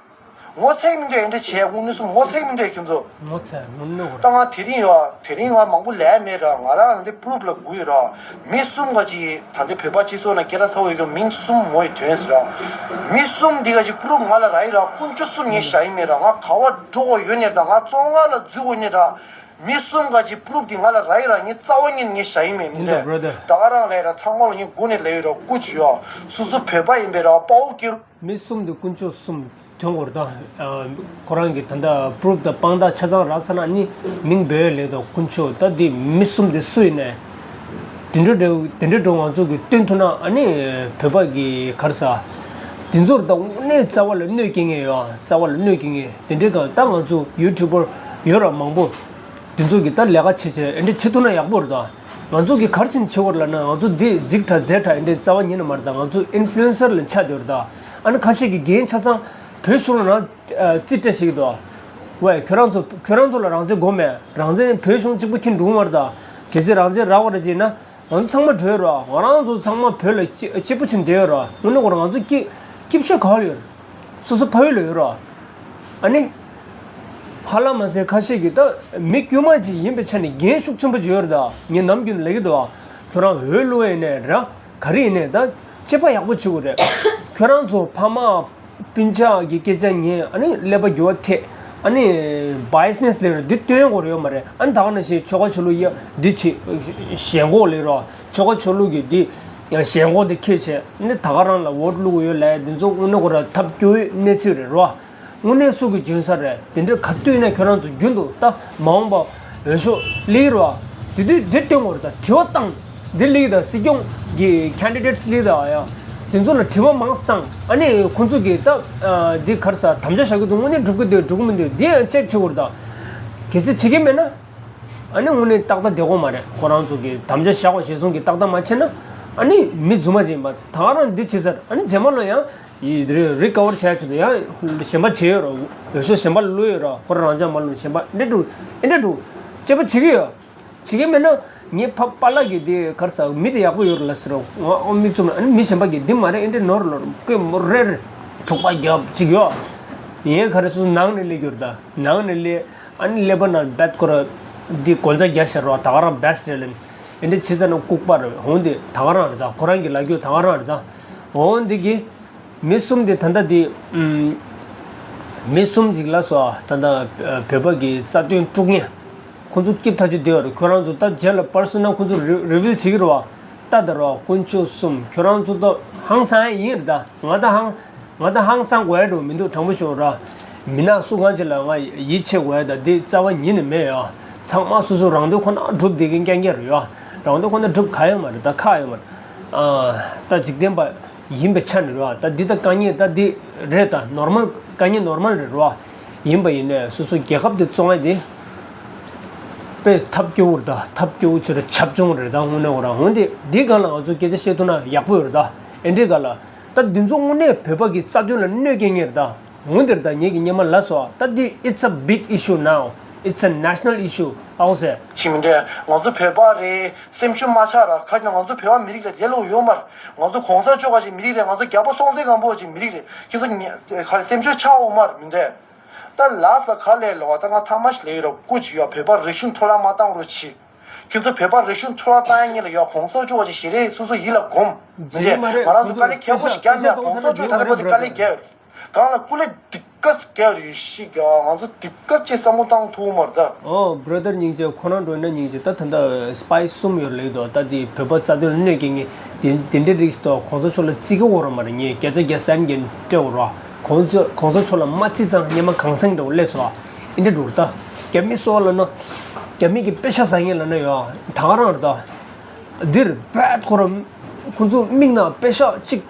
ངོ་ཚ་མི་འདོད་ཨེ་འདྲ་བྱས་དངོས་གནས་སུ་ངོ་ཚ་མི་འདོད་ཁྱོད་ཚོ། ངོ་ཚ་ངོ་གནོད་གོ་ད་ང་དེ་རིང་ཡོད་དེ་རིང་ང་མང་པོ་ལས་མེད་ར་ང་རང་འདི་པུ་རུབ་ལ་སྒུག་ཡོད་ར། མི་གསུམ་ག་ཅིག་ད་འདི་བོད་པ་སྤྱི་ཚོགས་ནང་སྐད་གྲགས་ཚ་བོ་ཡོད་ཀྱང་མིང་གསུམ་མོ་ཡི་དོན་ཟེར་ར། མི་གསུམ་འདི་ག་ཅིག་པུ་རུབ་ང་ལ་རག་ཡོད་ར་དཀོན་མཆོག་གསུམ་ངས་བཞག་ཡི་མེད་ར་ང་ག་བ་འགྲོ་གོ་ཡོད་ནས་ད་ང་བཙོན་ཁང་ལ་འཛུལ་གོ་ནས་ར། མི་གསུམ་ག་ཅིག་པུ་རུབ་འདི་ང་ལ་རག་ཡོད་ར་ངས་རྩ་བ་ཉིད་ནས་ངས་བཞག་ཡི་མེད་མི་ཡིན་ད་འདུག་brother། ད་ག་རང་ལས་ར་ཚང་མ་ལ་ངས་སྒུག་ནས་ལས་ཡོད་ར་སྐུ་མཁྱེན་ཡོད་སོ་སོ་བོད་པ་ཡིན་པས་ར་དཔའ་བོ་སྐྱེ་རུ། མི་གསུམ་དེ་དཀོན་མཆོག་གསུམ་དོན་གོ་ར་ད། ཁོ་རང་གི་ད་ལྟ་པུ་རུབ་དང་དཔང་རྟགས་ཆ་ཚང་རག་ཚར་ན་ནི་མིང་འབོད་ལས་དང་དཀོན་མཆོག་ད་འདི་མི་གསུམ་དེ་སུ་ཡིན་ནའི། དེ་འདྲ་འདྲ་དེ་འདྲ་འདྲ་ང་ཚོ་གི་སྟོན་ཐུབ་ན་ཨ་ནི་བོད་པ་གི་ག་རེ་ཟ། དེ་ཚོར་ད་དངོས་གནས་རྩ་བ་ལ་གནོད་སྐྱེལ་མཁན་ཡོད། རྩ་བ་ལ་གནོད་སྐྱེལ་མཁན་དེ་འདྲའི་སྒང་ད་ང་ཚོ་ཡུ་ཊུ་བར་ཡོད་ར་མང་པོ། དེ་ཚོ་གི་ད་ལས་ཀ་བྱེད་བྱེད་ཨེ་འདྲ་བྱེད་ཐུབ་ན་ཡག་པོ་རེད་ད། ང་ཚོ་གི་ག་རེ་བྱེད་བྱེད་དགོས་རེད་ལབ་ན་ང་ཚོ་འདི་རྫིག་དྲག་མཛེས་དྲག་ཨེ་འདྲའི་རྩ་བ་ཉིད་ནས་མ་རེད་ད། ང་ཚོ་ཨིན་ཕུ་ལུ་ཨེན་སར་ལ་ཆགས་བསྡད་ཡོད་རེད་ད། ཨ་ནི་ཁ་ཤས་ཀྱི་འགན་ཆ་ཚང་བོད་གཞུང་ལ་རང་རྩིས་སྤྲད་བྱེད་ཀྱི་འདུག་ཝེ་ཁྱོད་རང་ཚོ་ཁྱོད་རང་ཚོ་ལ་རང་བཙན་དགོས་མེད། རང་བཙན་བོད་གཞུང་གཅིག་པུ་ཁྱེར་འགྲོ་གི་མ་རེད་ད། གལ་སྲིད་རང་བཙན་རག་པ་རེད་ཅེ་ན། ང་ཚོ་ཚང་མ་བྲོས་རོགས། ང་རང་ཚོ་ཚང་མ་བོད་ལ་གཅིག་གཅིག་པུ་ཕྱིན་བསྡད་ཡོད་རོགས། དངོས་གནས་ཁོ་རང་ང་ཚོ་སྐྱིད་སྐྱིད་ཤོས་ག་བ་ལ་ཡོད་རེད། སོ་སོ་ཕ་ཡུལ་ལ་ཡོད་རོགས། ཨ་ནི། ཧ་ལམ་མ་ཟད་ཁ་ཤས་ཀྱིས་ད་མི་དཀྱུས་མ་ཅིག་ཡིན་པའི་ཆ་ནས་འགན་ཤུགས་ཆེན་པོ་ཅིག་ཡོད་རེད་ད། ངས་ནམ་རྒྱུན་ལབ་ཀྱི་འདུག་ཁྱོད་རང་འོས་བླུགས་ཡིན་ནའི་ར་ག་རེ་ཡིན་ནའི་ད་དཔྱད་པ་ཡག་པོ་བྱེད་དགོས་རེད། ཁྱོད་རང་ཚོ་ཕ་མ། སྤུན་ཆ་གི་སྐད་ཆ་ཉན། ཨ་ནི་ཀླད་པ་འགྱུར་བ་ཐེབས། ཨ་ནི་བྷའི་ཨེས་ནེ་སི་ལབ་རེད། འདི་སྟོན་དགོས་རེད་ཡོད་མ་རེད། ཨ་ནི་ད་ག་ནང་བཞིན་ཆོལ་ཁ་ཆོས་ལུགས་ཡ་འདི་བྱེད། ཞེན་ཁོག་ལབ་རོགས། ཆོལ་ཁ་ཆོས་ལུགས་ཀྱི་འདི་ཞེན་ཁོག་འདི་ཁྱེར་བྱས། ཨ་ནི་ད་ག་རང་ལ་ཝོ་ཊི་བླུགས་ཡོད་ལབ་འདི་ཚོ་དངོས་གནས་ཁོ་ར་ཐབས་སྐྱོ་བོའི་གནས་ཚུལ་རེད་རོ། དངོས་གནས་སུ་གི་འཇོན་ས་རེད། དེ་འདྲ་ག་དུས་ཡིན་ན་ཁྱོད་རང་ཚོ་རྒྱུན་དུ་ད་མ་འོངས་པ་འོས་ཤོག་སླེབས་རོགས། དེ་དུས་དེ་སྟོན་དགོས་རེད་ད། དྲི་བ་བཏང་། འདི་སླེབས་ད་སྲིད་སྐྱོང་གི་ཁེན་ཌི་ཌེ་ཊི་སི་སླེབས་ད་ཡ། དེ་ཚོ་ལ་དྲི་བ་མང་ཙམ་བཏང་། ཨ་ནི་ཁོ་ཚོ་གིས་ད་འདི་ག་རེ་ཟ་དམ་བཅའ་བཞག་གི་འདུག་དངོས་གནས་འགྲུབ་ཀྱི་འདུག་འགྲུབ་ཀྱི་མི་འདུག་འདི་ཡང་ཅེག་བྱེད་དགོས་རེད་ད། གལ་སྲིད་བྱེད་ཀྱི་མེད་ན། ཨ་ནི་དངོས་གནས་ཏག་ཏག་བསྡད་དགོས་མ་རེད། ཁོ་རང་ཚོ་གིས་དམ་བཅའ་བཞག་པ་གཞིར་བཟུང་གིས་ཏག་ཏག་མ་བྱས་ན། ཨ་ནི་མི་རྫུན་མ་ཅིག་ཡིན་པ་ད་ག་རང་འདི་བྱེད་ཚར། ཨ་ནི་རྗེས་མ་ལ་ཡང་ཡི་རི་རི་ཀ་བར་བྱས་ཆེད་དུ་ཡང་གཞན་པ་བྱས་ཡོད་རོ། འོས་ཤོག་གཞན་པ་ལ་བླུགས་ཡོད་རོ། ཁོ་རང་རང་ཅག་མ་བླུགས་གཞན་པ་འདྲ་འདུག་ཨེ་འདྲ་འདུག་དཔྱད་པ་བྱེད་ཀྱི་ཡོད། བྱེད་ཀྱི་མེད་ན་ངའི་ཕ་པཱ་ལགས་ཀྱིས་དེ་ག་རེ་ཟ་མི་དེ་ཡག་པོ་ཡོད་རེད་ལ་ཟེར་རོ། ང་ཨོ་མིག་བཙུམ་ལ་ཨ་ནི་མི་གཞན་པ་གིས་འདི་མ་རེད་ཨེ་འདྲ་ནོར་ལོར་ཀོས་མོ་རེ་རེ་འཁྲུག་པ་རྒྱབ་ཅིག་ཡོད། ཡིན་ག་རེ་སོ་སོ་ནང་ནས་སླེབས་ཡོད་རེད་ད། ནང་ནས་སླེབས། ཨ་ནི་ཀླད་པ་ནང་རྦད་ཁོ་ར་འདི་གོ་ཚ་རྒྱ་ཤར་བ་ད་ག་རང་རྦད་རེད་ལ་ནི་ཨེ་འདྲ་བྱེད་ཙ་ན་ལྐུགས་པ་རེད། འོང་འདི་ད་ག་རང་རེད་ད། ཁོ་རང་གི་ལབ་རྒྱུ་ད་ག་རང་རེད་ད། འོང་འདི་གི་མི་གསུམ་འདི་ད་ལྟ་འདི་ཨམ། མི་གསུམ་ཅིག་ལ་སོ་ད་ལྟ་བོད་པ་གི་རྩ་དོན་དཀྲུག་མཁན་ཁོ་ཚོ་སྐྱིད་ཐག་ཆོད་བསྡད་ཡོད་རེད། ཁྱོད་རང་ཚོ་ད་རྗེས་ལ་པར་སོ་ན་ཁོ་ཚོ་རི་རི་བྷིལ་བྱེད་ཀྱི་རེད་བ། ད་ད་རོ་དཀོན་མཆོག་གསུམ་ཁྱོད་རང་ཚོ་ད་ཧང་སང་ཡིན་རེད་ད། ང་ད་ཧང་། ང་ད་ཧང་སང་དགོས་ཡ་འགྲོ་མི་འདུག་དྲང་པོ་ཤོད་ར། མི་ནག་སུ་གང་ཅིག་ལ་ང་ཡིད་ཆེས་དགོས་ཡ་ད་འདི་རྩ་བ་ཉིད་ནས་མེད་ཡ། ཚང་མ་སོ་སོ་རང་དོན་ཁོ་ན་སྒྲུབ་བསྡད་མཁན་རྐྱང་རྐྱང་རེད་ཡ། རང་དོན་ཁོ་ན་སྒྲུབ་ག་ཡོད་མ་རེད་ད་ཁག་ཡོད་མ་རེད། ཨ། ད་འཇིག་རྟེན་པ་ཡིན་པའི་ཆ་ནས་རེད་བ། ད་འདི་ད་དཀའ་ངལ་ད་འདི་རེད་ད་ནོར་མལ་དཀའ་ངལ་ནོར་མལ་རེད་རེད་བ། ཡིན་པ་ཡིན་ནས་སོ་སོ་རྒྱལ་ཁབ་འདི་བཙོང་ཡ་འདི་དཔེ་ཐབས་སྐྱོ་བོ་རེད་ད། ཐབས་སྐྱོ་བོ་ཆེ་རུ་ཆབ་ཆུང་རེད་ད། དངོས་གནས་འོ་ར་འོན་ཏེ་འདི་སྒང་ལ་ང་ཚོ་སྐད་ཆ་བཤད་ཐུབ་ན་ཡག་པོ་ཡོད་རེད་ད། ཨེ་འདྲའི་སྒང་ལ། ད་འདི་ཚོ་དངོས་གནས་བོད་པ་གི་རྩ་དོན་ལ་གནོད་སྐྱེལ་མཁན་རེད་ད། འོན་ཏེ་རེད་ད་ངེད་ཀྱི་སྙེ་མ་ལ་སོ་ད་འདི་it's a big issue now, it's a national issue ཨའོ་ཟེར། ཅི་མི་འདྲ་ང་ཚོ་བོད་པ་རེད་སེམས་ཤུགས་མ་ཆག་ར། ཁ་ཅིག་ང་ཚོ་བོད་པ་མི་རིགས་ལ་དེ་ལོ་ཡོད་མ་རེད། ང་ཚོ་གོང་ས་མཆོག་ག་ཅིག་མི་རིགས་རེད། ང་ཚོ་རྒྱལ་པོ་སྲོང་བཙན་སྒམ་པོ་ཅིག་མི་རིགས་རེད། ཁྱེད་ཚོ་ཉ་ཁ་རེ་སེམས་ཤུགས་ཆག་འོང་མ་རེད་མི་འདྲ། ད་ལགས་སོ་ག་ལས་ལོ་ད་ང་ཐ་མ་ཞིག་ལས་ཡོད་ར་སྐུ་ཅིག་ཡོད་བོད་པ་རིག་གཞུང་འཕྲོ་བརླག་མ་བཏང་རོགས་གྱིས། ཁྱེད་ཚོ་བོད་པ་རིག་གཞུང་འཕྲོ་བརླག་བཏང་ཡ་ཉིད་ལ་ཡོད་གོང་ས་མཆོག་ཅིག་ཞལ་རས་སོ་སོ་ཡིད་ལ་སྒོམ། མི་འདྲ་ང་རང་ཚོ་དཀའ་ལས་ཁག་པོ་ཞིག་བརྒྱབ་ནས་གོང་ས་མཆོག་ད་ལྟ་བར་དུ་དཀའ་ལས་བརྒྱབ་ཡོད། གང་ལ་སྐུ་ལས་སྡིག་ག་བརྒྱབ་ཡོད་ཤི་ག་ང་ཚོ་སྡིག་ག་ཅིག་བསམ་བློ་བཏང་ཐུབ་མ་རེད་ད། ཨོ་བྷ་ར་དར་སྙིང་རྗེ། ཁོ་རང་འགྲོ་ན་སྙིང་རྗེ། ད་ད་ལྟ་སི་པའི་གསུམ་ཡོད་ལེགས་དོ། ད་དེ་བོད་པ་རྩ་དོན་ལ་གནོད་སྐྱེལ་མཁན་དེ་དེ་འདྲའི་རིགས་སུ་གོང་ས་མཆོག་ལ་བརྩི་གི་ཡོད་རེད་མ་རེད། ངས་སྐད་ཆ་བརྒྱ་སེམས་ཀྱི་སྤྲད་ཡོད་རེད། གོང་ས་མཆོག་གོང་ས་མཆོག་ལ་མ་བརྩི་ཙང་སྙེ་མ་གངས་སེང་འདྲ་བོ་སླེབས་སོང་། ཨེ་འདྲ་འགྲོ་རེད་ད། རྒྱ་མི་སོགས་ལབ་ན། རྒྱ་མི་གི་པེ་ཤ་ཟ་མཁན་ལབ་ན་ཡོད་ད་ག་རང་རེད་ད། འདིར་རྦད་ཁོ་རང་ཁོ་ཚོ་མིག་ནང་པེ་ཤ་གཅིག་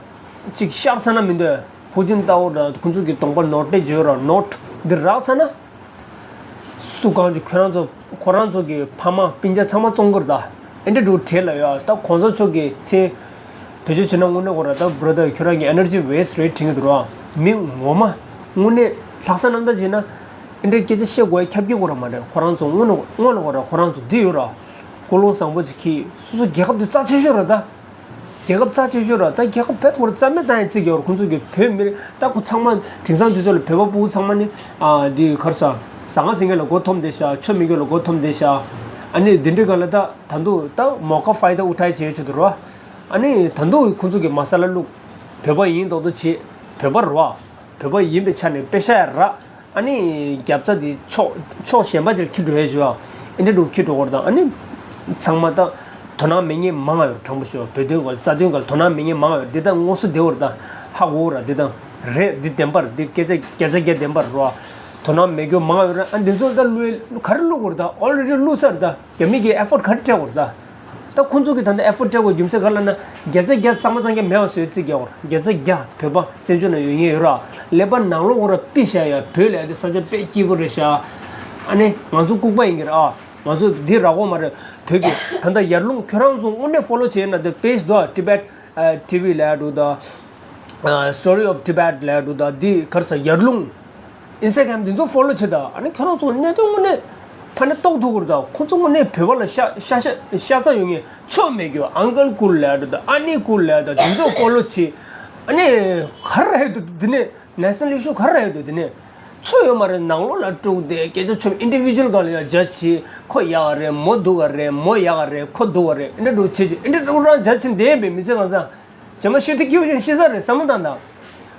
གཅིག་ཤར་ཚར་ན་མི་འདོད། ཧུའུ་ཅིན་ཏའོ་ར་ཁོ་ཚོ་གི་གདོང་པ་ནོར་ཏེ་བརྗོད་ར་ནོར་འདིར་རག་ཚར་ན། སུ་གང་ཅིག་ཁོ་རང་ཚོ་ཁོ་རང་ཚོ་གི་ཕ་མ་སྤུན་ཀྱག་ཚང་མ་བཙོང་གི་རེད་ད། ཨེ་འདྲ་འགྲོ་བྲེལ་ལ་ཡོད་ད། གོང་ས་མཆོག་གི་མཚན་བེད་སྤྱོད་བྱེད་ན་དངོས་གནས་ཁོ་ར་ད་བྷ་ར་དར་ཁྱོད་རང་གི་ཨེ་ནར་ཇི་ཝེ་སི་ཊི་རེད་དྲན་གི་འདུག་ར། མི་ངོ་མ་དངོས་གནས་ལྷག་བསམ་རྣམ་དག་བྱས་ན་ཨེ་འདྲའི་སྐད་ཆ་བཤད་དགོས་ཡ་ཁྱབ་ཀྱི་ཡོད་ར་མ་རེད། ཁོ་རང་ཚོ་དངོས་གནས་དངོས་གནས་ཁོ་ར་ཁོ་རང་ཚོ་འདི་ཡོད་ར། ཀུན་སློང་བཟང་པོ་ཅིག་གིས་སོ་སོ་རྒྱལ་ཁབ་འདི་རྩ་ཆེ་ཤོས་ར་ད། རྒྱལ་ཁབ་རྩ་ཆེ་ཤོས་ར་ད། རྒྱལ་ཁབ་བེད་ཁོ་ར་རྩ་མེད་བཏང་ཡ་བརྩི་གི་ཡོད་ར། ཁོ་ཚོ་གི་བོད་མི་རིགས་ད་ཁོ་ཚང་མ་དེང་སང་དུས་ཚོད་ལ་བོད་པ་ཕྲུ་གུ་ཚང་མ་ནི་ཨ་འདི་ག་རེ་ཟ་ཟ་ང་ཟིང་ག་ལ་མགོ་འཐོམ་བསྡད་ཤག་ཆོ་མི་དགོས་ལ་མགོ་འཐོམ་བསྡད་ཤག་ཨ་ནི་འདི་འདྲའི་སྒང་ལ་ད་ད་དུང་ད་མོ་ཀ་ཕའི་ད་ཨུ་ཐའི་བྱེད་ཡོད་ཆོག་འདུག་ར། ཨ་ནི་ད་དུང་ཁོ་ཚོ་གི་མ་ས་ལ་བླུག་བོད་པ་ཡིན་མདོག་མདོག་བྱེད། བོད་པ་རེད་བ། བོད་པ་ཡིན་པའི་ཆ་ནས་པེ་ཤ་ཡ་རག་ཨ་ནི་རྒྱབ་རྩ་འདི་ཕྱོགས་ཕྱོགས་གཞན་པ་ཅིག་ལ་འཁྱེར་འགྲོ་ཡ་ཞུ་བ། ཨེ་འདྲ་འགྲོ་འཁྱེར་འགྲོ་བར་དང་ཨ་ནི་ཚང་མ་ད་དོ་སྣང་མེད་མཁན་མང་ང་ཡོད། དྲང་པོ་ཤོད་བོད་དོན་སྐོར་རྩ་དོན་སྐོར་དོ་སྣང་མེད་མཁན་མང་ང་ཡོད། འདི་ད་དངོས་སུ་བདེ་བར་ད་ཧ་གོ་ར། འདི་ད་རེད། འདི་བདེན་པར་འདི་སྐད་ཆ་བརྒྱ་ཆ་བརྒྱ་བདེན་པར་རོ། དོ་སྣང་མེད་རྒྱུ་མང་ང་ཡོད་ར། ཨ་འདི་ཚོ་ད་བླུག་ག་རེ་བླུག་དགོས་ར། ད་ཨོལ་རེ་ཌི་བླུག་ཚར་ར། ད་རྒྱ་མི་གི་ཨེ་ཕོར་ཊི་ག་རེ་སྤྲད་དགོས་ར། ད་ ད་ཁོང་ཚོ་གིས་ད་ལྟ་ཨེ་ཕོར་ཌ་སྤྲད་དགོས་རྒྱུ་མཚན་ག་རེ་ལབ་ན། བརྒྱ་ཆ་བརྒྱ་གཙང་མ་གཙང་རྐྱང་མེད་པ་བཟོས་རྩིས་རྒྱག་དགོས། བརྒྱ་ཆ་བརྒྱ་བོད་པ་བཙན་བྱོལ་ནང་ཡོད་མཁན་ཡོད་ར། ཀླད་པ་ནང་ལོགས་ཁོ་ར་པི་ཤ་ཡ་བོད་ལབ་ཡ་དེ་ས་ཆ་དཔེ་སྐྱིད་པོ་རེད་ཤག་ཨ་ནི་ང་ཚོ་ལྐུགས་པ་ཡིན་གྱི་རེད་ཨ། ང་ཚོ་འདི་རག་གི་མ་རེད། བོད་ཀྱི་ད་ལྟ་ཡར་ཀླུང་ཁྱོད་རང་ཚོ་དངོས་གནས་ཕོ་ལོ་བྱས་ན་དེ་པེ་ཇི་འདུག་ཨ། Tibet ཨ་ཊི་ཝི་ལབ་ཡ་འདུག་ད། ཨ། Story of Tibet ལབ་ཡ་འདུག་ད། འདི་ག་རེ་ཟེར་ཡར་ཀླུང་ཨིན་སི་ཊ་གྷ་རམ་འདི་ཚོ་ཕོ་ལོ་བྱེད་ད། ཨ་ནི་ཁྱོད་རང་ཚོ་གནད་དོན་དངོས་གནས་ཕ་ནས་རྟོགས་ཐུབ་ཀྱི་རེད་ད། ཁོ་ཚོ་དངོས་གནས་བོད་པ་ལ་ཤ་ཤ་ཤ་ཤ་ཚ་ཡོད་མཁན་ཆོ་མེད་རྒྱུ་ཨང་ཀལ་ཀུལ་ལབ་ཡ་འདུག་ད། ཨ་ནི་ཀུལ་ལབ་ཡ་འདུག་ད། འདི་ཚོ་ཕོ་ལོ་བྱེད། ཨ་ནི་ག་རེ་རེད་འདུག་འདི་ནས། ནེ་ཤ་ནལ་ཨི་ཤུ་ག་རེ་རེད་འདུག་དེ་ནས། ཆོ་ཡོད་མ་རེད། ནང་ལོགས་ལ་དཀྲུགས་ཏེ་སྐད་ཆ་ཆོ་ཨིན་ཌི་བི་ཇུ་ཨལ་སྒང་ལ་ཡང་ཇ་ཇི་བྱེད། ཁོ་ཡག་ག་རེད། མོ་སྡུག་ག་རེད། མོ་ཡག་ག་རེད། ཁོ་སྡུག་ག་རེད། ཨེ་འདྲ་འདྲ་བྱེད་ཅིག་ཨེ་འདྲ་འདྲ་རང་ཇ་ཇི་བྱེད་བསྡད་པའི་མི་ཚེ་གང་ཚང་། རྗེས་མ་ཤི་དུས་སྐྱིད་པོ་ཅིག་ཤི་ས་རེད་བསམ་བློ་བཏང་དང་།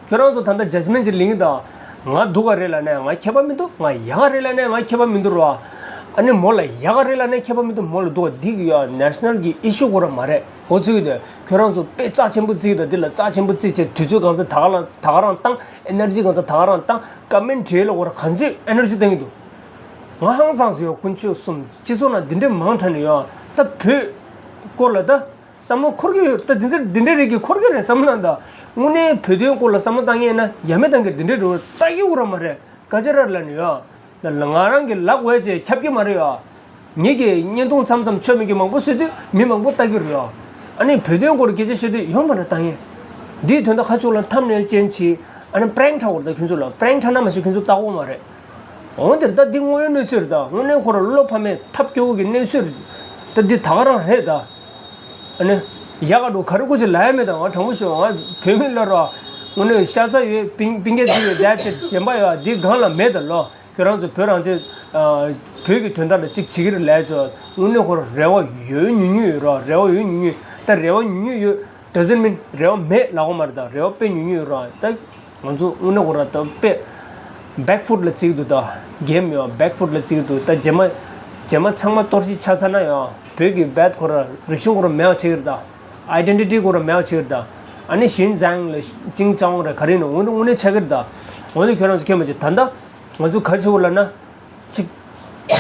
ཁྱོད་རང་ཚོ་ད་ལྟ་ཇ་ཇི་མེན་ཊི་ཅིག་ལེན་གྱི་འདུག་ང་སྡུག་ག་རེད་ལབ་ནས་ང་ཁྱད་པར་མི་འདུག་ང་ཡག་ག་རེད་ལབ་ནས་ང་ཁྱད་པར་མི་འདུག་རོ། ཨ་ནི་མོ་ལ་ཡག་ག་རེད་ལབ་ནས་ཁྱད་པར་མི་འདུག་མོ་ལ་སྡུག་ག་འདི་གི་ཡ་ནེ་ཤ་ནལ་གི་ཨི་ཤུ་ཁོ་ར་མ་རེད། འོ་ཚིག་གི་འདུག་ཁྱོད་རང་ཚོ་དཔེ་རྩ་ཆེན་པོ་བརྩིས་ད། འདི་ལ་རྩ་ཆེན་པོ་བརྩིས་བྱས་དུས་ཚོད་གང་ཚ་ད་ག་ལ་ད་ག་རང་བཏང་། ཨེ་ནར་ཇི་གང་ཚ་ད་ག་རང་བཏང་། ཀ་མེན་ཊི་ལ་ཁོ་ར་གང་ཚོད་ཨེ་ནར་ཇི་བཏང་གི་འདུག་ང་ཧང་སངས་སུ་ཡོད། དཀོན་མཆོག་གསུམ། སྤྱི་ཚོགས་ནང་འདི་འདྲའི་མང་དྲགས་ནས་ཡོད། ད་བོད་སྐོར་ལ་ད་བསམ་བློ་འཁོར་གྱི་ཡོད། ད་འདི་ཚོ་འདི་འདྲའི་རིགས་ཀྱི་འཁོར་གྱི་རེད་བསམ་བློ་ད། དངོས་གནས་བོད་དོན་སྐོར་ལ་བསམ་བློ་བཏང་མཁན་ན་ཡ་མེད་བཏང་གི་འདི་འདྲའི་རེད། ལྟ་གི་འུ་ར་མ་རེད། སྐད་ཆ་ར་ལབ་ནས་ཡོད། ད་ང་རང་གི་ལག་འོས་བྱས་ཁྱབ་ཀྱི་མ་རེད་ཡ། ངེད་ཀྱི་བརྙན་ཐུང་མཚམས་མཚམས་ཆོ་མེད་རྒྱུ་མང་པོ་བཟོས་དུས་མི་མང་པོ་ལྟ་གི་རེད་ཡ། ཨ་ནི་བོད་དོན་སྐོར་སྐད་ཆ་བཤད་དུས་ཡོང་མ་རེད་ལྟ་མཁན། འདིའི་དོན་དག་ཁ་ཕྱོགས་ལ་ཐམ་ནེལ་ཅན་བྱེད། ཨ་ནི་པྲེང་ཁྲ་བོར་ད་ཁྱོད་ཚོ་ལ་པྲེང་ཁྲ་ན་མ་ཤེས་ཁྱོད་ཚོ་ལྟ་གོ་མ་རེད། འོན་ཏེ་ད་འདི་དངོས་ཡོད་གནས་ཚུལ་རེད་ད། དངོས་གནས་ཁོ་ར་བློ་ཕམ་མེད་ཐབས་སྐྱོ་བོ་གི་གནས་ཚུལ་རེད། ད་འདི་ད་ག་རང་རེད་ད། ཨ་ནི། ཡག་ག་འགྲོ་ག་རེ་དགོས་ཀྱི་ལ་ཡ་མེད་ད། ང་དྲང་པོ་ཤོད། ང་བོད་མི་ལ་རོ། དངོས་གནས་ཤ་ཚ་ཡོད། པིང་པིང་ཀེ་ཚི་ཡོད། དེ་ཚེ་གཞན་པ་ཡོད། འདི་སྒང་ལ་མེད་ད་ལོ། ཁྱོད་རང་ཚོ་བོད་རང་བཙན། བོད་ཀྱི་དོན་དག་ལ་གཅིག་བྱེད་ཀྱི་རེད་ལས་ཆོག་དངོས་གནས་ཁོ་ར་རེ་བ་ཡོད་ཉུང་ཉུང་ཡོད་རོ། རེ་བ་ཡོད་ཉུང་ཉུང་། ད་རེ་བ་ཉུང་ཉུང་ཡོད། doesn't mean རེ་བ་མེད་ལབ་དགོས་མ་རེད་ད། རེ་བ་དཔེ་ཉུང་ཉུང་ཡོད་རོ། ད་ང་ཚོ་དངོས་གནས་ཁོ་ར་ད་དཔེ་བེག་ཕུཊ་ལ་བརྩི་གི་འདུག་ད་གེམ་ཡོད། བེག་ཕུཊ་ལ་བརྩི་གི་འདུག་ད་རྗེས་མ་རྗེས་མ་ཚང་མ་གཏོར་བཤིག་ཆགས་ཚར་ན་ཡང་བོད་ཀྱི་བེད་ཁོ་ར་རིག་གཞུང་ཁོ་ར་མེད་པ་བྱེད་ཀྱི་རེད་ད། ཨའི་ཌེན་ཊི་ཊི་ཁོ་ར་མེད་པ་བྱེད་ཀྱི་རེད་ད། ཨ་ནི་ཞིན་ཛང་ལ་ཅིང་ཅང་རེད་ག་རེ་ཡིན་ན་འོ་འདི་དངོས་གནས་ཆགས་ཀྱི་རེད་ད། འོ་འདི་ཁྱོད་རང་ཚོ་མཁྱེན་པ་བྱེད། ད་ལྟ་ང་ཚོ་ག་རེ་བྱེད་དགོས་ལབ་ན། གཅིག་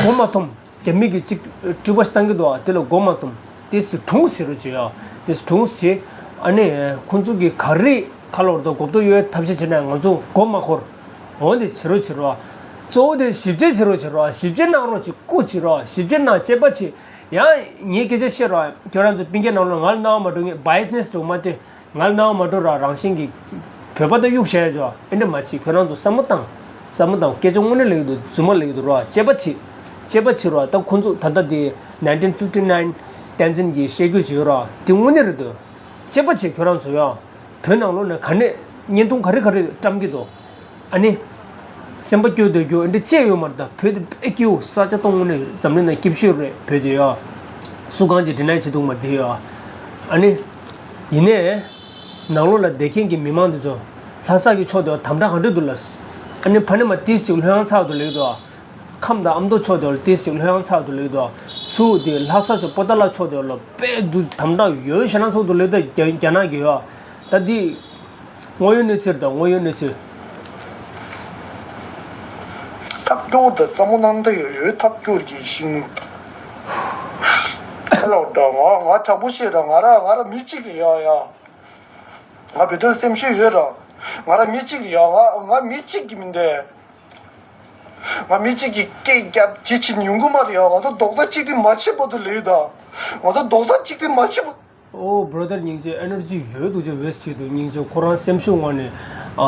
མགོ་མ་འཐོམ། རྒྱ་མི་གིས་གཅིག་སྤྲུལ་པ་ཞིག་བཏང་གི་འདུག་ཨ། དེ་ལ་མགོ་མ་འཐོམ། དེ་སྲིད་གྲོངས་ཟེར་རོགས་བྱེད་ཡ། དེ་སྲིད་གྲོངས་བྱེད། ཨ་ནི་ཁོང་ཚོ་གིས་ག་རེ་ཁ་ལོར་དང་གོ་བརྡ་གཡོལ་ཐབས་ཤེས་བྱེད་ན་ང་ཚོ་མགོ་མ་འཁོར། འོ་འདི་བྱེད་རོགས་བྱེད་རོགས། གཙོ་བོ་དེ་ཞིབ་དཔྱད་བྱེད་རོགས་བྱེད་རོགས། ཞིབ་དཔྱད་གནང་རོགས་བྱེད། སྐུ་བྱེད་རོགས། ཞིབ་དཔྱད་གནང་། དཔྱད་པ་བྱེད། ཡང་ངས་སྐད་ཆ་བཤད་རོགས། ཁྱོད་རང་ཚོ་པིན་ཀེ་ནང་ལོགས་ང་ལ་སྣང་བ་མ་འགྲོ། ངས་བྷའི་ཨེས་ནེ་སི་འགྲོ་མ་སྟེ། ང་ལ་སྣང་བ་མ་འགྲོ་ར། རང་བཞིན་གྱིས་བོད་པ་དང་གཡུག་བཞག་ཡ་ཅོ། ཨེ་འདྲ་མ་བྱེད། ཁྱོད་རང་ཚོ་བསམ་བློ་བཏང་། བསམ་བློ་བཏང་། སྐད་ཆ་དངོས་གནས་ལབ་ཀྱི་འདུག་རྫུན་མ་ལབ་ཀྱི་འདུག་རོ། དཔྱད་པ་བྱེད། དཔྱད་པ་བྱེད་རོ། ད་ཁོང་ཚོ་ད་ལྟ་དེ་nineteen fifty nine བསྟན་འཛིན་གྱིས་བཤད་རྒྱུ་བྱེད་རོ། དེ་དངོས་གནས་རེད་འདུག་དཔྱད་པ་བྱེད་ཁྱོད་རང་ཚོ་ཡ། བོད་ནང་ལོགས་ནས་ག་ནས་བརྙན་ཐུང་ག་རེ་ག་རེ་བཀྲམ་གྱི་འདུག་ཨ་ནི། སེམས་པ་སྐྱོ་སྡོད་རྒྱུ་འདི་ཅི་ཡོད་མ་རེད་ད། བོད་དེ་དཔེ་སྐྱིད་པོ་ས་ཆ་སྟོང་ངོ་ནས་འཛམ་གླིང་ནང་སྐྱིད་ཤོས་རེད་བོད་དེ་ཡ། སུ་གང་ཅིག་འདྲི་ན་བྱེད་ཐུབ་མ་རེད་དེ་ཡ། ཨ་ནི། ཡིན་ནའི། ནང་ལོགས་ལ་བསྡད་མཁན་གྱི་མི་མང་འདི་ཚོ། ལྷ་ས་གི་ཕྱོགས་དེ་དམ་དྲག་ག་འདྲ་འདུག་ལབ། ཨ་ནི་ཕ་ནི་མ་ཏིས་ཅིག་ལྷོད་ཡངས་ཚ་བ་འདུག་ལབ་ཀྱི་འདུག་ཁམས་དང་ཨ་མདོ་ཕྱོགས་དེ་ལ་ཏིས་ཅིག་ལྷོད་ཡངས་ཚ་བ་འདུག་ལབ་ཀྱི་འདུག་ཚུར་དེ་ལྷ་ས་ཕྱོགས་པོ་ཏཱ་ལ་ཕྱོགས་དེ་ལ་དཔེ་འདུག་དམ་དྲག་ཡོད་ཞེ་ན་ཚོགས་འདུག་ལབ་ཀྱི་འདུག་རྒྱ་རྒྱ་ནག་གི་ཡ། ད་འདི། དངོས་ཡོད་གནས་ཚུལ་དང་དངོས་ཡོད་གནས་ཚུལ། ཐབས་སྐྱོ་བོ་དང་བསམ་བློ་གནང་ད་ཡོད་ཡོད་ཐབས་སྐྱོ་གི་ཤིང་། ཁ་ལོ་ད་ང་ང་དྲང་པོ་བཤད་ད། ང་ར་ང་ར་མི་གཅིག་རེད་ཡ་ཡ། ང་བོད་དོན་སེམས་ཤུགས་ཡོད་ར། ང་ར་མི་གཅིག་རེད་ཡ། ང་ང་མི་གཅིག་གི་མི་འདས། ང་མི་གཅིག་གི་སྐད་རྒྱབ་ཅི་བྱེད་ཡོང་གི་མ་རེད་ཡ། ང་ཚོ་རྡོག་རྩ་གཅིག་སྒྲིལ་མ་བྱེད་པོ་དུ་ལེ་ཡོད་ད། ང་ཚོ་རྡོག་རྩ་གཅིག་སྒྲིལ་མ་བྱེད་པོ། ཨོ་བྷ་ར་དར་སྙིང་རྗེ། ཨེ་ནར་ཇི་ཡོད་འདུག་ཅེས་ཝེ་སི་ཊི་བྱེད་འདུག་སྙིང་རྗེ། ཁོ་རང་སེམས་ཤུགས་ངོ་ནས་ཨ་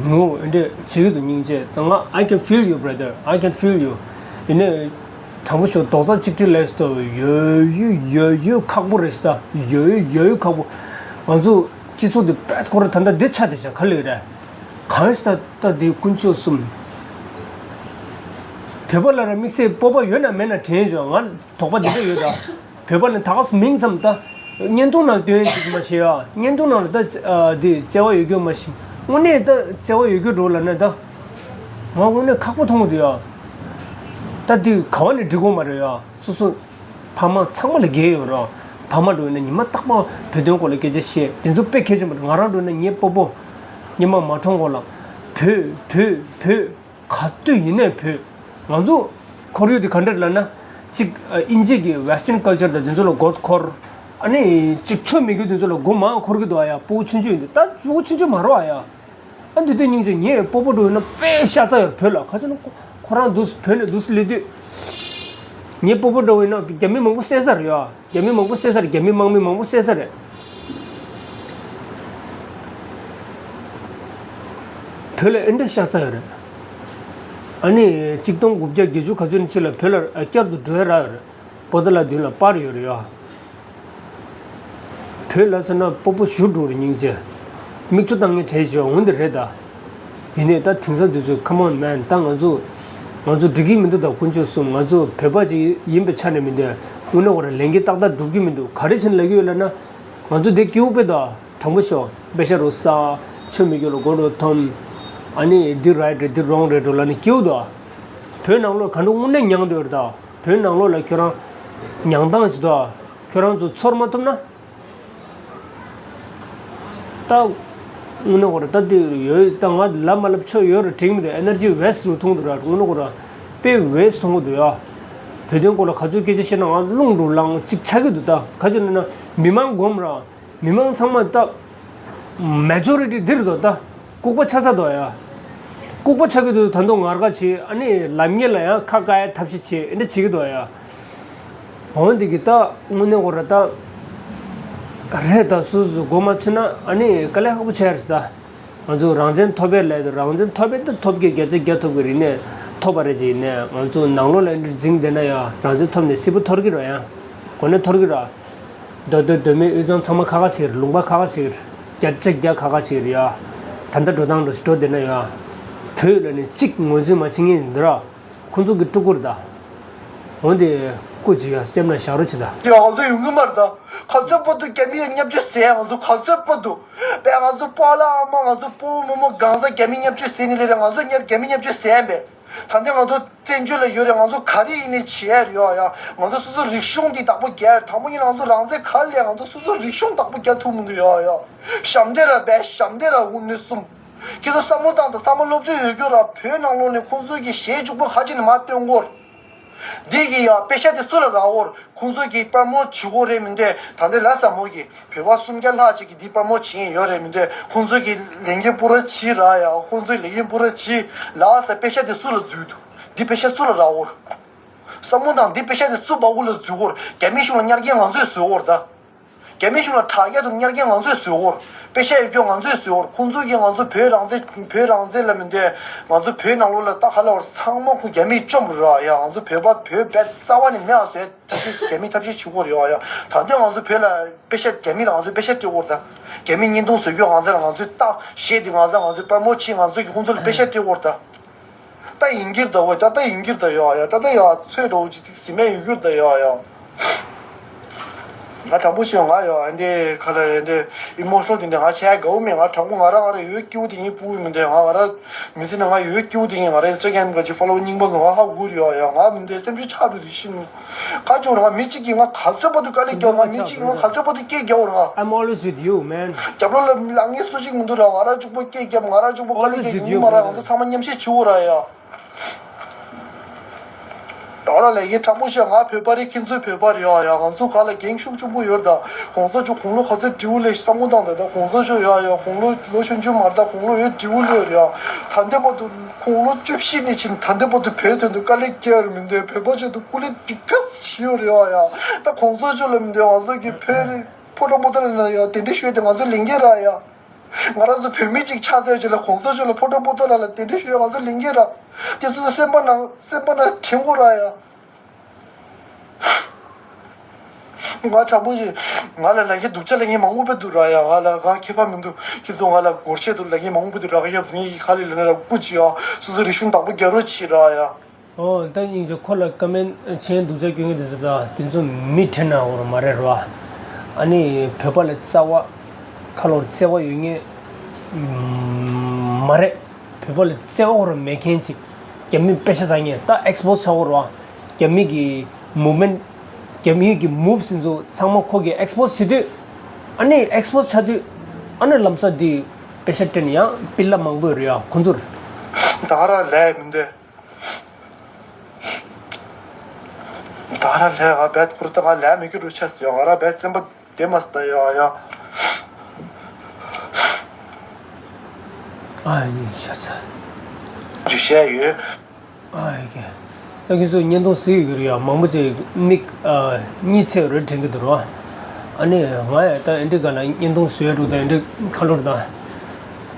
ངུ་འདྲེ་བྱེད་ཀྱི་འདུག་སྙིང་རྗེ། ད་ང་I can feel you brother, I can feel you. ཡིན་ནའི་དྲང་པོ་ཤོད། རྡོག་རྩ་གཅིག་སྒྲིལ་ལས་སུ་ཡོད་ཡོད་ཡོད་ཡོད་ཁག་པོ་རེད་ཤག་ད་ཡོད་ཡོད་ཡོད་ཁག་པོ། ང་ཚོ་སྤྱི་ཚོགས་འདི་པད་ཁོ་ར་ད་ལྟ་འདི་ཆ་དེ་ཆ་ག་ལེ་རེད། གང་ཤག་ད་ད་འདི་དཀོན་མཆོག་གསུམ། བོད་པ་ལ་ར་དམིགས་བསལ་སྤོབས་པ་ཡོད་ན་མེད་ན་དྲན་ཡོད། ང་དོགས་པ་འདི་འདྲ་ཡོད་ད། བོད་པ་ནི་ད་ག་སེ་མིང་ཙམ་ད། བརྙན་ཐུང་ནང་སྟོན་ཅིག་མ་ཤེས་ཡ། བརྙན་ཐུང་ནང་ལ་ད་ཨ་འདི་བརྩེ་བ་ཡོད་རྒྱུ་མ་ཤེས། དངོས་གནས་ད་བརྩེ་བ་ཡོད་རྒྱུ་འགྲོ་ལབ་ན་ད། ང་དངོས་གནས་ཁག་པོ་མཐོང་གི་འདུག་ཡ། ད་འདི་ག་བ་ནས་འགྲིག་གོ་མ་རེད་ཡ། སོ་སོ་ཕ་མ་ཚང་མ་ལ་འགན་ཡོད་ར། ཕ་མ་འགྲོ་ན་ཉི་མ་རྟག་པར་བོད་དོན་སྐོར་ལ་སྐད་ཆ་བཤད། དེ་ཚོ་དཔེ་གལ་ཆེན་པོ་རེད། ང་རང་འགྲོ་ན་ངའི་སྤོ་བོ། སྔོན་མ་མ་གྲོངས་གོང་ལ། བོད་བོད་བོད། ག་དུས་ཡིན་ནའི་བོད། ང་ཚོ་ཁོར་ཡུག་དེ་ག་འདྲ་རེད་ལབ་ན། གཅིག་ཨ་དབྱིན་ཇི་གི་Western culture དང་དེ་ཚོ་ལ་མགོ་འཁོར། ཨ་ནི་གཅིག་ཆོས་མི་རྒྱུད་དེ་ཚོ་ལ་མགོ་མང་འཁོར་གི་འདུག་ཨ་ཡ། སྤུ་གུ་ཆུང་ཆུང་ཡིན་དུས་ད་སྤུ་གུ་ཆུང་ཆུང་མ་རེད་ཨ་ཡ། ཨ་འདི་དུས་སྙིང་རྗེ། ངའི་སྤོ་བོ་འདྲ་བོ་ཡིན་ན་དཔེ་ཤ་ཚ་ཡོད་བོད་ལ། ག་ཚོད་ན་ཁོ་ཁོ་རང་འདུག་བོད་ནས་འདུག་སླེབས་དུས། ངའི་སྤོ་བོ་འདྲ་བོ་ཡིན་ན་རྒྱ་མི་མང་པོ་བསད་ས་རེད་ཡ། རྒྱ་མི་མང་པོ་བསད་ས་རེད། རྒྱ་མི་དམག་མི་མང་པོ་བསད་ས་རེད། བོད་ལ་ཨེ་འདྲ་ཤ་ཚ་ཡོད་རེད། ཨ་ནི་གཅིག་སྟོང་དགུ་བརྒྱ་བརྒྱད་ཅུ་ག་ཚོད་ནས་ཕྱི་ལ་བོད་ལ་བསྐྱར་དུ་འགྲོ་ཡ་རག་ཡོད་རེད། པོ་ཏ་ལ་མདུན་ལ་སྤར་ཡོད་རེད་ཡ། བོད་ལ་མཚོན་ན་སྤོ་བོ་བཞུར་འགྲོ་རེད་སྙིང་རྗེ། མིག་ཆུ་བཏང་ངེས་བྲལ་བྱས་འོན་ཏེ་རེད་ད། ཡིན་ནའི་ད་དེང་སང་དུས་ཚོད་come on man ད་ང་ཚོ། ང་ཚོ་འགྲིག་གི་མི་འདུག་ད་དཀོན་མཆོག་གསུམ་ང་ཚོ་བོད་པ་ཅིག་ཡིན་པའི་ཆ་ནས་མི་འདུག་དངོས་གནས་ཁོ་རང་ལས་འགན་ཏག་ཏག་སྒྲུབ་ཀྱི་མི་འདུག་ག་རེ་བྱས་ནས་ལབ་ཀྱི་ཡོད་ལབ་ན། ང་ཚོ་དེ་སྐྱིད་པོ་དཔེ་ད་དྲང་པོ་ཤོད། པེ་ཤ་རུ་ས། ཆོས་མི་རྒྱུད་ལ་མགོ་རུ་འཐོམ། ཨ་ནི་འདི་right རེད་འདི་wrong རེད་འགྲོ་ལབ་ནས་སྐྱིད་པོ་འདུག་བོད་ནང་ལོགས་ག་འདྲ་དངོས་གནས་མྱངས་འདུག་རེད་ད། བོད་ནང་ལོགས་ལ་ཁྱོད་རང་མྱངས་སྟངས་ཅིག་འདུག་ཁྱོད་རང་ཚོ་ཚོར་མ་ཐུབ་ན། ད་དངོས་གནས་ཁོ་རང་ད་འདི་ཡོད་ད་ང་ལབ་མ་ལབ་ཆོ་ཡོད་རེད་དྲན་གྱི་མི་འདུག energy waste རུ་མཐོང་འདུག་ར་དངོས་གནས་ཁོ་རང་དཔེ་waste མཐོང་གི་འདུག་ཡ། བོད་དོན་སྐོར་ལ་ག་ཚོད་སྐད་ཆ་བཤད་ན་ང་རླུང་རུ་ལངས་གཅིག་ཆགས་ཀྱི་འདུག་ད་ག་ཅི་ལབ་ན་མི་མང་སྒོམ་ར་མི་མང་ཚང་མ་ད་majority འདིར་འདུག་ད་ལྐུགས་པ་ཆགས་ཚར་འདུག་ཡ། ལྐུགས་པ་ཆགས་ཀྱི་འདུག་ད་དུང་ངར་ག་བྱེད་ཨ་ནི་ལབ་མཁན་ལ་ཡང་ཁ་བཀག་ཡ་ཐབས་ཤེས་བྱེད་ཨེ་འདྲ་བྱེད་ཀྱི་འདུག་ཡ། འོན་ཏེ་གི་ད་དངོས་གནས་ཁོ་ར་ད་རེད་ད་སོ་སོ་མགོ་མ་ཚོས་ན་ཨ་ནི་དཀའ་ལས་ཁག་པོ་ཆགས་ཡ་རེད་ད། ང་ཚོ་རང་བཙན་ཐོབ་པའི་ལས་དང་རང་བཙན་ཐོབ་པའི་ད་ཐོབ་ཀྱི་བརྒྱ་ཆ་བརྒྱ་ཐོབ་ཀྱི་རིག་གནས་ཐོབ་པ་རེད་ཅེས་ནས་ང་ཚོ་ནང་ལོགས་ལ་འདྲི་འཛིང་བསྡད་ན་ཡང་རང་བཙན་ཐོབ་ནས་སིལ་བུ་འཐོར་གྱི་རེད་ཡང་གོ་གནས་འཐོར་གྱི་རེད། མདོ་སྟོད་མདོ་སྨད་དབུས་གཙང་ཚང་མ་ཁག་ཁག་བྱེད་ཀྱི་རེད། ལུང་པ་ཁག་ཁག་བྱེད་ཀྱི་རེད། བརྒྱ་ཆ་བརྒྱ་ཁག་ཁག་བྱེད་ཀྱི་རེད་ཡ། ད་ལྟ་འགྲོ་སྟངས་འགྲོ་འགྲོ་བསྡད་ན་ཡང་བོད་ལ་ནི་གཅིག་ངོས་འཛིན་མ་བྱེད་མཁན་ཡིན་འདི་ར། ཁོང་ཚོ་གི་སྤྲུལ་སྐུར་ད། འོན་ཏེ་སྐུ་ཅི་ཡང་སེམས་ལ་བཞག་རོགས་བྱེད་ད། དེ་ང་ཚོ་ཡོང་གི་མ་རེད་ད། ག་ཚོད་པོ་འདུག་རྒྱ་མི་ཡ་བརྙས་བཅོས་ཟེར་ང་ཚོ་ག་ཚོད་པོ་འདུག་དཔེ་ང་ཚོ་སྤོ་ལགས་ཨ་མ་ང་ཚོ་སྤོ་བོ་རྨོ་མོ་གང་ཟག་རྒྱ་མི་བརྙས་བཅོས་ཟེར་ནི་ལས་རེད། ང་ཚོ་རྒྱ་མི་བརྙས་བཅོས་ཟེར་ཡ་མེད། ད་ལྟ་ང་ཚོ་བཙན་བྱོལ་ལ་ཡོད་རེད། ང་ཚོ་ག་རེ་ཡིན་ནའི་བྱེད་ཡ་རེད་ཡ། ང་ཚོ་སོ་སོ་རིག་གཞུང་འདི་བདག་པོ་རྒྱག་ཡ་རེད། དང་པོ་ཉིད་ལ་ང་ཚོ་རང་བཙན་ག་ལས་ང་ཚོ་སོ་སོ་རིག་གཞུང་བདག་པོ་རྒྱག་ཐུབ་མི་འདུག་ཡ་ཡ། ཞབས་འདྲེན་ར་བས་ཞབས་འདྲེན་ར་དབུ་ནས་གསུམ། ཁྱེད་ཚོ་བསམ་བློ་བཏང་དང་། བསམ་བློ་སློབ་སྦྱོང་ཡོད་རྒྱུ་ར། བོད་ནང་ལོགས་ནས་ཁོང་ཚོ་གི་གཞས་ཕྱུག་པོ་ཁ་ཅིག་ནས་མར་བཏོན་གོ། འདི་གི་ཡ་པེ་ཤ་དེ་སུ་ལ་རག་གོ། ཁོང་ཚོ་གི་པར་མོ་བྱེད་གོ་རེད་མི་འདུག་ད་ལྟ་ལ་ས་མོ་གི་བོད་པ་སུམ་བརྒྱ་ལྷག་ཅིག་གི་འདི་པར་མོ་བྱེད་ཡོད་རེད་མི་འདུག་ཁོང་ཚོ་གི་ལས་འགན་པུ་ར་བྱེད་ར་ཡ། ཁོང་ཚོའི་ལས་འགན་པུ་ར་བྱེད་ལ་ས། པེ་ཤ་དེ་སུ་ལ་འཛུལ་འདུག་འདི་པེ་ཤ་སུ་ལ་རག་གོ། བསམ་བློ་བཏང་། འདི་པེ་ཤ་དེ་སུ་བ་གུ་ལ་འཛུལ་གོ། རྒྱ་མི་གཞུང་ལ་གཉེར་མཁན་ང་ཚོས་བཟོས་གོ་ར་ད། རྒྱ་མི་གཞུང་ལ་དྲག་རྒྱ་དང་གཉེར་མཁན་ང་ཚོས་བཟོས་གོ། པེ་ཤ་ཡོད་རྒྱུ་ང་ཚོས་བཟོས་གོ། ཁོང་ཚོ་གིས་ང་ཚོ་བོད་རང་བཙན་བོད་རང་བཙན་ལ་མི་འདོད། ང་ཚོ་བོད་ནང་ལོགས་ལ་ད་ག་ལ་བར་ཚང་མ་ཁོ་རྒྱ་མིས་བཅོམ་ར་ཡ། ང་ཚོ་བོད་པ་བོད་བས་རྩ་བ་ནས་མེད་ཨ་བཟོས་ཐབས་ཤེས་རྒྱ་མིས་ཐབས་ཤེས་བྱེད་གོ་ར་ཡ་ཡ། ད་ལྟ་ང་ཚོ་བོད་ལ་པེ་ཤ་རྒྱ་མི་ལ་ང་ཚོས་པེ་ཤ་སྤྲད་གོ་ར་ད། རྒྱ་མི་བརྙན་ཐུང་བཟོ་རྒྱུ་ང་ཚོ་ལ་ང་ཚོས་ད་གཞས་དེ་ང་ཚོ་ང་ཚོས་པར་མོ་བྱེད་ང་ཚོ་གི་ཁོང་ཚོ་ལ་པེ་ཤ་སྤྲད་གོ་ར་ད། ད་ཡིན་གྱིར་ད་བོ་ད་ད་ཡིན་གྱིར་ད་ཡོ་ཡ། ད་ད་ཡ་ཚོད་འགྲོ་ཅི་ཅིག་སི་མེ་ཡོད་གྱིར་ད་ཡོ་ཡ། ང་དྲང་པོ་ཤོད། ང་ཡོ་ཨ་འདི་ཁ་ལ་ཨ་འདི་ཨི་མོ་ཤི་ནལ་དེ་འདྲ་ང་བྱས་དགའ་བོ་མེད། ང་དྲང་པོ་ང་རང་ང་རང་ཡོད་སྐྱིད་པོ་དེ་ངའི་ཕྲུ་གུ་མི་འདུག་ང་ང་རང་མི་ཚེ་ནང་ང་ཡོད་སྐྱིད་པོ་དེ་ངས་ང་རང་ཨིན་སི་ཊ་གྷ་རམ་ག་ཅིག་ཕོ་ལོ་བར་རྙིང་པ་ཚོ་ང་ཧ་གོ་གི་ཡོ་ཡ། ང་མི་འདུག་སེམས་ཤུགས་ཆག་འགྲོ་དེ་ཤི་ནུ། ཁ་ཅོག་རང་མི་གཅིག་གིས་ང་ག་ཚོད་བར་དུ་དཀའ་ལས་རྒྱབ་རང་མི་གཅིག་གིས་ང་ག་ཚོད་བར་དུ་སྐད་རྒྱབ་རང་། I'm always with you, man. རྒྱབ་ལོགས་ལ་ལངས་མཁན་སུ་གཅིག་མི་འདུག་ར། ང་རང་གཅིག་པོ་སྐད་རྒྱབ། ང་རང་གཅིག་པོ་དཀའ་ལས་Always རྒྱབ། with ཡོང་you, མ་ར། brother. ང་ཚོ་ཚང་མ་མཉམ་བཤད་བྱེད་འོ་ར་ཡ། ད་ར་ལས་ཀྱི་དྲང་པོ་བཤད། ང་བོད་པ་རེད། ཁྱེད་ཚོ་བོད་པ་རེད་ཡ་ཡ། ང་ཚོ་ག་ལ་འགན་ཤུགས་ཆེན་པོ་ཡོད་ད། གོང་ས་མཆོག་དགུང་ལོ་ག་ཚོད་བགྲེས་པོ་སླེབས་བསམ་བློ་བཏང་ད། ད་གོང་ས་མཆོག་ཡ་ཡ་དགུང་ལོ་ལོ་ཆུང་ཆུང་མ་རེད་ད། དགུང་ལོ་ཡོད་བགྲེས་པོ་སླེབས་རེད་ཡ། ད་ལྟ་བར་དུ་དགུང་ལོ་བཅུ་བཞི་ནས་ཕྱིན་ད་ལྟ་བར་དུ་བོད་དོན་དུ་དཀའ་ལས་བརྒྱབ་རེད་མི་འདུག་བོད་པ་ཆེད་དུ་སྐུ་ལས་འདི་ག་ཚོད་བྱས་ཡོད་རེད་ཡ་ཡ། ད་གོང་ས་མཆོག་ལ་མི་འདུག་ང་ཚོ་གི་བོད་རིགས་ཕོ་བྲང་པོ་ཏ་ལ་ལ་ཡ་གདན་འདྲེན་ཞུས་ཏེ་ང་ཚོ་ལས་འགན་རག་ཡ། ང་རང་ཚོ་བོད་མི་གཅིག་ཆགས་ཚར་རྗེས་ལ་གོང་ས་མཆོག་ལ་ཕོ་བྲང་པོ་ཏ་ལ་ལ་གདན་འདྲེན་ཞུ་ཡ་ང་ཚོ་ལས་འགན་རག་དེ་ཚོ་སེམས་པ་ནང་སེམས་པ་ནང་དྲན་དགོས་རག་ཡ། ང་དྲང་པོ་ཞིག་ང་ལ་ལབ་ཀྱི་སྡུག་ཅག་ལབ་མཁན་མང་པོ་སྤེལ་འདུག་རག་ཡ། ང་ལ་ང་ཁྱད་པར་མི་འདུག་ཁྱེད་ཚོ་ང་ལ་སྒོར་གཞས་འདུག་ལབ་མཁན་མང་པོ་འདུག་རག་ཡ། ངས་ཁ་ལས་ལབ་ན་ར་སྤུ་ཅི་ཡ། སོ་སོ་རིག་གཞུང་བདག་པོ་རྒྱག་རོགས་བྱེད་རག་ཡ། ཨོ་ད་སྙིང་རྗེ། ཁོ་ལ་ཀ་མེན་མཆན་སྡུག་ཅག་སྐྱོན་མཁན་དེ་ཚོ་ད་དེ་ཚོ་མི་དྲན་ན་འོར་མ་རེད་རོ། ཨ་ནི་བོད་པ་ལ་རྩ་བ་ཁ་ལོར་བརྩེ་བ་ཡོད་མཁན་མ་རེད། བོད་པ་ལ་བརྩེ་བ་འོར་མེད་མཁན་ཅིག་རྒྱ་མི་པེ་ཤ་ཟ་མཁན་ད་ཨེགས་པོ་སི་ཆགས་འོར་རོ། རྒྱ་མི་གི་མུབ་མེན་ཊི་རྒྱ་མི་གི་མུབ་སི་དེ་ཚོ་ཚང་མ་ཁོ་གི་ཨེགས་པོ་སི་བྱེད་དུས། ཨ་ནི་ཨེགས་པོ་སི་ཆགས་དུས་ཨ་ནི་ལམ་སང་དེ་པེ་ཤ་སྤྲད་ནས་ཡང་པི་ལ་མང་པོ་ཡོད་རེད་ཡ་ཁོ་ཚོར། ད་ར་ལས་མི་འདོད། ད་ར་ལས་ང་བེད་ཁུར་ད་ང་ལས་མི་ཁྱུར་རུ་ཆས་ཡོང་ང་ར་བེད་སེམས་པ་དེ་མ་སྟ་ཡོང་ཡོང་། ཨ་ནི་ཤ་ཚ། ཇུ་བཤད་ཡོད། ཨ་ཡེ་ཀེ། ད་ཁྱེད་ཚོས་བརྙན་ཐུང་གཟིགས་ཡོད་ཀྱི་རེད་ཡ། མང་པོ་ཅིག་མིག་ཨ་གཉིད་སད་རེད་དྲན་གྱི་འདུག་རོ། ཨ་ནི་ང་ཡང་ད་ཨེ་འདྲི་ག་ལ་བརྙན་ཐུང་བཟོས་འགྲོ་ད་ཨེ་འདྲི་ཁ་ལོར་ད།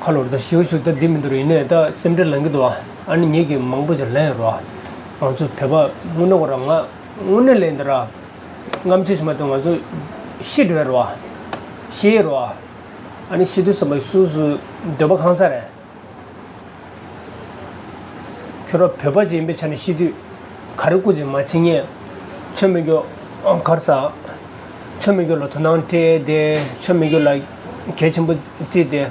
ཁ་ལོར་ད་ཞིའུ་ཞིའུ་ད་འདི་མི་འདུག་རེད། ཡིན་ནའི་ད་སེམས་ཁྲལ་ལངས་ཀྱི་འདུག་ཨ། ཨ་ནི་ངེད་ཀྱིས་མང་པོ་ཅིག་ལན་ཡོད་རོ། ང་ཚོ་བོད་པ་དངོས་གནས་ཁོ་རང་ང་དངོས་གནས་ལན་འདི་ར། རྔམ་བརྗིད་ཞིག་མ་གཏོགས་ང་ཚོ་ཤི་འགྲོ་ཡ་རོ། ཤི་ཡ་རོ། ཨ་ནི་ཤི་དུས་ཙམ་པ་སུ་སུ་འདོད་པ་ཁེངས་ས་རེད། ཁྱོད་རང་བོད་པ་ཅིག་ཡིན་པའི་ཆ་ནས་ཤི་དུས་ག་རེ་སྐུ་མཁྱེན་མ་བྱེད་མཁན། ཆོས་མི་སྐྱོ་གར་ས། ཆོས་མི་སྐྱོ་ལ་དོ་སྣང་སྤྲད་དེ། ཆོས་མི་སྐྱོ་ལ་གལ་ཆེན་པོ་བརྩིས་ཏེ།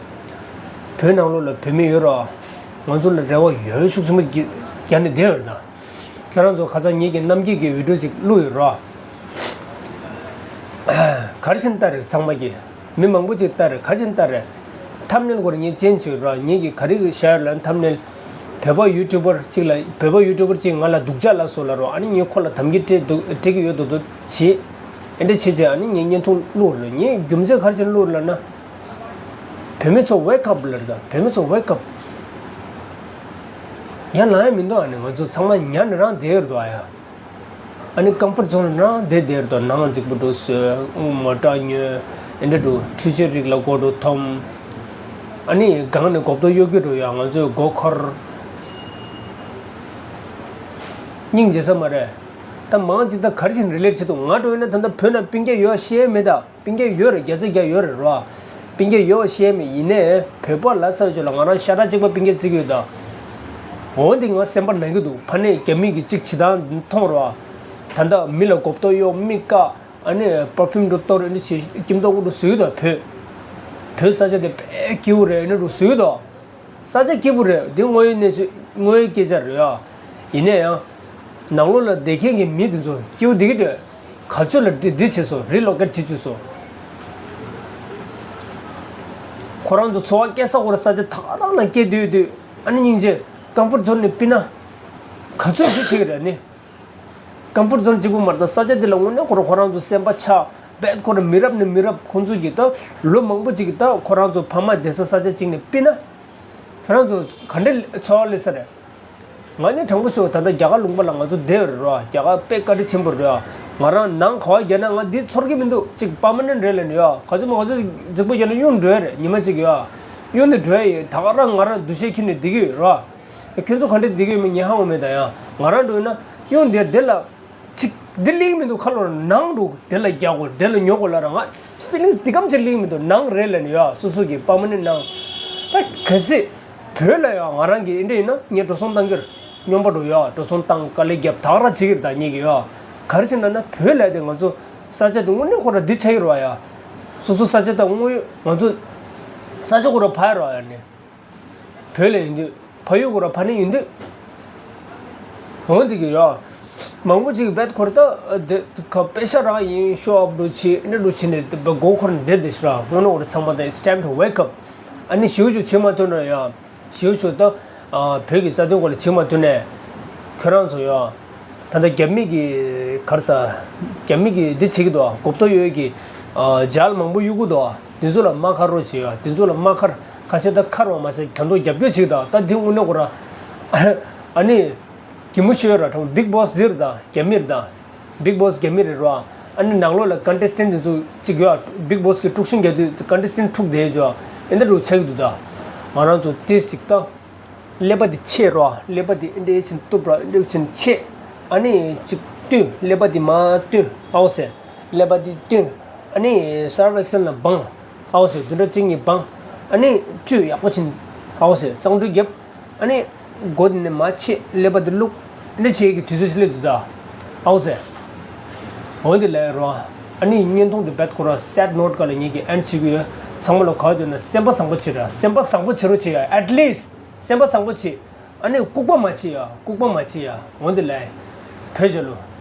བོད་ནང་ལོགས་ལ་བོད་མི་ཡོད་རོགས། ང་ཚོ་ལ་རེ་བ་ཡོད་ཤུགས་ཆེན་པོ་རྒྱ་ནས་བསྡད་ཡོད་རེད་ད། ཁྱེད་རང་ཚོ་ཁ་སང་ངེད་ཀྱི་རྣམ་འགྱུར་གྱི་བི་ཌིའོ་ཅིག་བླུགས་ཡོད་རོགས། ག་རེ་བྱས་ནས་ལྟ་རེད་ཚང་མ་གིས། མི་མང་པོ་ཅིག་ལྟ་རེད། ག་རེ་བྱས་ནས་ལྟ་རེད། ཐམ་ནེལ་སྐོར་ངས་ཅན་ཞུས་ར། ངེད་ཀྱིས་ག་རེ་བཤད་ལ་ཐམ་ནེལ། བོད་པ་ཡུ་ཊུབ་པར་ཅིག་ལ་བོད་པ་ཡུ་ཊུབ་པར་ཅིག་ང་ལ་སྡུག་ཅག་ལབ་སོང་ལབ་རོགས། ཨ་ནི་ངས་ཁོ་ལ་དམ་གྱི་སྤྲད་འདུག་སྤྲད་ཀྱི་ཡོད་འདུག་འདུག་བྱེད། ཨེ་འདྲ་བྱེད་བྱེད་ཨ་ནི་ངས་བརྙན་ཐུང་བླུགས་རེད། ངས་རྒྱུ་མཚན་ག་རེ་བྱས་ནས་བླུགས་རེད་ལབ་ན། བོད་མི་ཚོ་ཝེག་ཨབ་ལབ་རེད་ད། བོད་མི་ཚོ་ཝེག་ཨབ། ཡར་ལངས་ཡ་མི་འདུག་ཨ་ནི་ང་ཚོ་ཚང་མ་ཉལ་ནས་རང་བསྡད་ཡོད་རེད་འདུག་ཨ་ཡ། ཨ་ནི་ཀམ་ཕོར་ཛོན་ནང་བསྡད་བསྡད་རེད་དོ། ནང་རྫིག་པོ་འགྲོ་བཟོས། མོ་ཊ་ཉོས། ཨེ་འདྲ་འགྲོ། འཕྲུལ་ཆས་རིགས་ལ་མགོ་འགྲོ་འཐོམ། ཨ་ནི་སྒང་ནས་མགོ་ཐོག་གཡོ་སྒྱུ་འགྲོ་ཡ། ང་ཚོས་མགོ་འཁོར། སྙིང་རྗེ་ས་མ་རེད། ད་མང་ཅིག་ད་ག་རེ་བྱས་ནས་རི་ལེ་ཊི་བྱེད་འདུག་ང་འགྲོ་ཡིན་ན་ད་ལྟ་བོད་ནང་སྤུན་ཀྱག་ཡོད་ཤེས་མེད་ད། སྤུན་ཀྱག་ཡོད་རེད། བརྒྱ་ཆ་བརྒྱ་ཡོད་རེད་རོ། སྤུན་ཀྱག་ཡོད་ཤེས་མེད། ཡིན་ནའི་བོད་པ་ལ་ཚ་བཅུ་ལ་ང་རང་ཤ་ཁྲག་གཅིག་པ་སྤུན་ཀྱག་བརྩི་གི་ཡོད་ད། འོ་འདི་ང་སེམས་པ་ན་གི་འདུག་ཕ་ནས་རྒྱ་མི་གི་གཅིག་བྱེད་སྟངས་མཐོང་རོ། ད་ལྟ་མི་ལ་མགོ་ཐོག་གཡོ། མིག་བཀག་ཨ་ནི་པར་ཕིའུམ་འགྲོ་གཏོར། ཨ་ནི་ཞིག་སྐྱིན་ཏོག་འགྲོ་བཟོས་ཡོད་ད། བོད་བོད་ས་ཆ་དེ་དཔེ་སྐྱིད་པོ་རེད། ཨ་ནི་འགྲོ་བཟོས་ཡོད་ད། ས་ཆ་སྐྱིད་པོ་རེད། འདི་དངོས་ཡོད་གནས་ཚུལ་དངོས་ཡོད་སྐད་ཆ་རེད་ཨ། ཡིན་ན་ཡང་། ནང་ལོགས་ལ་བསྡད་མཁན་གྱི་མི་དེ་ཚོ་སྐྱིད་པོ་བསྡད་ཀྱི་འདུག་ག་ཚོད་ལ་འདི་འདི་བྱས་སོང་། རི་ལོ་ཀེཊ་བྱེད་བཅུག་སོང་། ཁོ་རང་ཚོ་འཚོ་བ་སྐྱེལ་ས་ཁོ་ར་ས་ཆ་ད་ག་རང་ལ་སྐྱེལ་སྡོད་སྡོད། ཨ་ནི་སྙིང་རྗེ། ཀམ་ཕོར་ཛོན་ནས་ཕུད་ན། ག་ཚོད་འདི་བྱེད་ཀྱི་རེད་ནི། ཀམ་ཕོར་ཛོན་གཅིག་པུ་མ་རེད་ད། ས་ཆ་འདི་ལ་དངོས་གནས་ཁོ་རང་ཁོ་རང་ཚོ་སེམས་པ་ཆགས་བེད། ཁོ་རང་མི་རབས་ནས་མི་རབས་ཁོང་ཚོ་གིས་ད་ལོ་མང་པོ་ཅིག་གིས་ད་ཁོ་རང་ཚོ་ཕ་མ་བསྡད་ས་ས་ཆ་གཅིག་ནས་ཕུད་ན། ཁྱོད་རང་ཚོ་ག་འདྲའི་འཚོ་བ་སླེབས་ས་རེད། ང་ནི་དྲང་པོ་ཞུ། ད་ལྟ་རྒྱ་གར་ལུང་པ་ལ་ང་ཚོ་བསྡད་ཡོད་རེད་རོ། རྒྱ་གར་དཔེ་བཀའ་དྲིན་ཆེན་པོ་རེད། ང་རང་ནང་ག་བ་བརྒྱབ་ན་ང་འདི་ཚོར་གྱི་མི་འདུག་གཅིག་པར་མ་ནེན་ཊི་རེད་ལབ་ནས་ཡོད། ག་ཚོད་མ་ག་ཚོད་རྫིག་པོ་བརྒྱབ་ན་གཡུག་འགྲོ་ཡ་རེད། ཉི་མ་གཅིག་ཡོད། གཡུག་ནས་འགྲོ་ཡ་ཡོད། ད་ག་རང་ང་རང་འདུ་ཤེས་ཁྱེར་ནས་བསྡད་ཀྱི་ཡོད་རོ། ཁྱོད་ཚོ་ག་འདྲ་བསྡད་ཀྱི་ཡོད་མེད་ངས་ཧ་གོ་མེད། ད་ཡང་ང་རང་འགྲོ་ཡིན་ན་གཡུག་འདིར་འདི་ལ། ཅིག་འདི་ལིང་མི་འདུག་ཁ་ལོ་ནང་འདུག་དེ་ལ་རྒྱག་དགོས། དེ་ལ་ཉོ་དགོས་ལབ་ར། ང་ཕི་ལིང་སི་འདི་གམ་ཅིག་ལིང་མི་འདུག་ནང་རེད་ལབ་ནས་ཡོད། སོ་སོ་གི་པར་མ་ནེན་ཊི་ནང་། ད་གལ་སྲིད་བོད་ལ་ཡོད་ང་རང་གི་འདི་འདྲ་ཡིན་ན་ངས་འགྲོ་སོང་བཏང་གི་རེད། སྨྱོན་པ་འགྲོ་ཡོད། འགྲོ་སོང་བཏང་། དཀའ་ལས་བརྒྱབ། ད་ག་རང་བྱེད་ཀྱི་རེད། ད་ངེད་ཀྱི་ཡོད། ག་རེ་བྱས་ན་ན་བོད་ལ་དེ་ང་ཚོ་ས་ཆ་དེ་དངོས་གནས་ཁོ་ར་འདི་ཆགས་ཀྱི་རེད་བ་ཡ། སོ་སོ་ས་ཆ་དང་དངོས་ཡོད་ང་ཚོ་ས་ཆ་ཁོ་ར་ཕ་ཡ་རེད་བ་ཡ་ནི། བོད་ལ་ཡིན་དུས་ཕ་ཡུལ་སྐོར་ཕ་ནི་ཡིན་དུས། འོ་འདི་གི་ཡོ། མང་པོ་ཅིག་བེད་ཁོར་ད་དེ་ཁ་པེ་ཤ་རང་ཡིན། ཤོ་ཨོཕ་འགྲོ་ཆེ་འདྲ་འགྲོ་ཆེ་ནས་དེ་བེད་མགོ་འཁོར་འདེད་དེ་ཤི་ར། དངོས་གནས་འོ་ར་ཚང་མ་ད་it's time to wake up། ཨ་ནི་ཞིའུ་ཞིའུ་བྱེད་མ་ཐུབ་ན་ཡ། ཞིའུ་ཞིའུ་ད་བོད་ཀྱི་རྩ་དོན་སྐོར་ལ་བྱེད་མ་ཐུབ་ནས་ཁྱོད་རང་ཚོ་ཡ། ད་ལྟ་རྒྱ་མི་གི་གར་ས། རྒྱ་མི་གི་འདི་བྱེད་ཀྱི་འདུག་གོབ་ཏོ་ཡོད་ཀྱི་ཇལ་མང་པོ་གཡུག་གི་འདུག་དེ་ཚོ་ལ་དམག་ཁར་རོགས་བྱེད་ཡ། དེ་ཚོ་ལ་དམག་ཁར་ཁ་ཤས་ད་ཁར་བ་མ་ཟད་གྱང་ཐོག་རྒྱབ་སྐྱོར་བྱེད་ཀྱི་འདུག་ད་འདི་དངོས་གནས་ཁོ་ར་ཨ་ནི་གད་མོ་ཤོར་ར། དྲང་བིག་བོ་སི་ཟེར་ད་རྒྱ་མིར་ད་བིག་བོ་སི་རྒྱ་མི་རེད་ར། ཨ་ནི་ནང་ལོགས་ལ་ཀོན་ཊེ་སི་ཊན་ཊི་དེ་ཚོ་གཅིག་ཡོད། བིག་བོ་སི་གི་དཀྲུག་ཤིང་རྒྱག་དུས་ཀོན་ཊེ་སི་ཊན་ཊི་འཁྲུག་བསྡད་ཡོད་ཅོ། ཨེ་འདྲ་རུ་ཆགས་ཀྱི་འདུག་ད་ང་རང་ཚོ་ཏིས་ཅིག་ད། ཀླད་པ་འདི་ཆད་རོ། ཀླད་པ་འདི་འདྲ་ཡེ་ཆེན་གཏུབ་རོ། འདྲ་ཡེ་ཆེན་ཆད། ཨ་ནི་ཅིག་བཏོན། ཀླད་པ་འདི་མར་བཏོན། ཨའོ་ཟེར། ཀླད་པ་འདི་བཏོན། ཨ་ནི་སར་ཝིག་སི་ལ་སྦང་། ཨའོ་ཟེར། བདུན་ཕྲག་གཅིག་གཉིས་སྦང་། ཨ་ནི་བཀྲུས་ཡག་པོ་ཆེན། ཨའོ་ཟེར། གཙང་བཀྲུས་བརྒྱབ། ཨ་ནི་མགོ་འདི་ནས་མར་ཆད། ཀླད་པ་འདི་བླུགས། འདྲ་བྱེད་ཀྱི་དུས་ཚོད་ཅིག་སླེབས་འདུག་ད། ཨའོ་ཟེར། འོ་འདི་ལས་རོ། ཨ་ནི་བརྙན་ཐུང་འདི་བེད་ཁོ་ར་སེཌ་ནོ་ཊི་སྒང་ལ་ངེད་ཀྱིས་ཨེན་ཌི་བྱེད་ཀྱི་ཡོད། ཚང་མ་ལ་ག་བ་འདོད་ན་སེམས་པ་བཟང་པོ་བྱེད་ར། སེམས་པ་བཟང་པོ་བྱེད་རོགས་བྱེད་ཡ། ཨེཊ་ལིསི་ཊི་སེམས་པ་བཟང་པོ་བྱེད། ཨ་ནི་ལྐུགས་པ་མ་བྱེད་ཡ། ལྐུགས་པ་མ་བྱེད་ཡ། འོ་འདི་ལས། བོད་རྒྱལ་ལོ།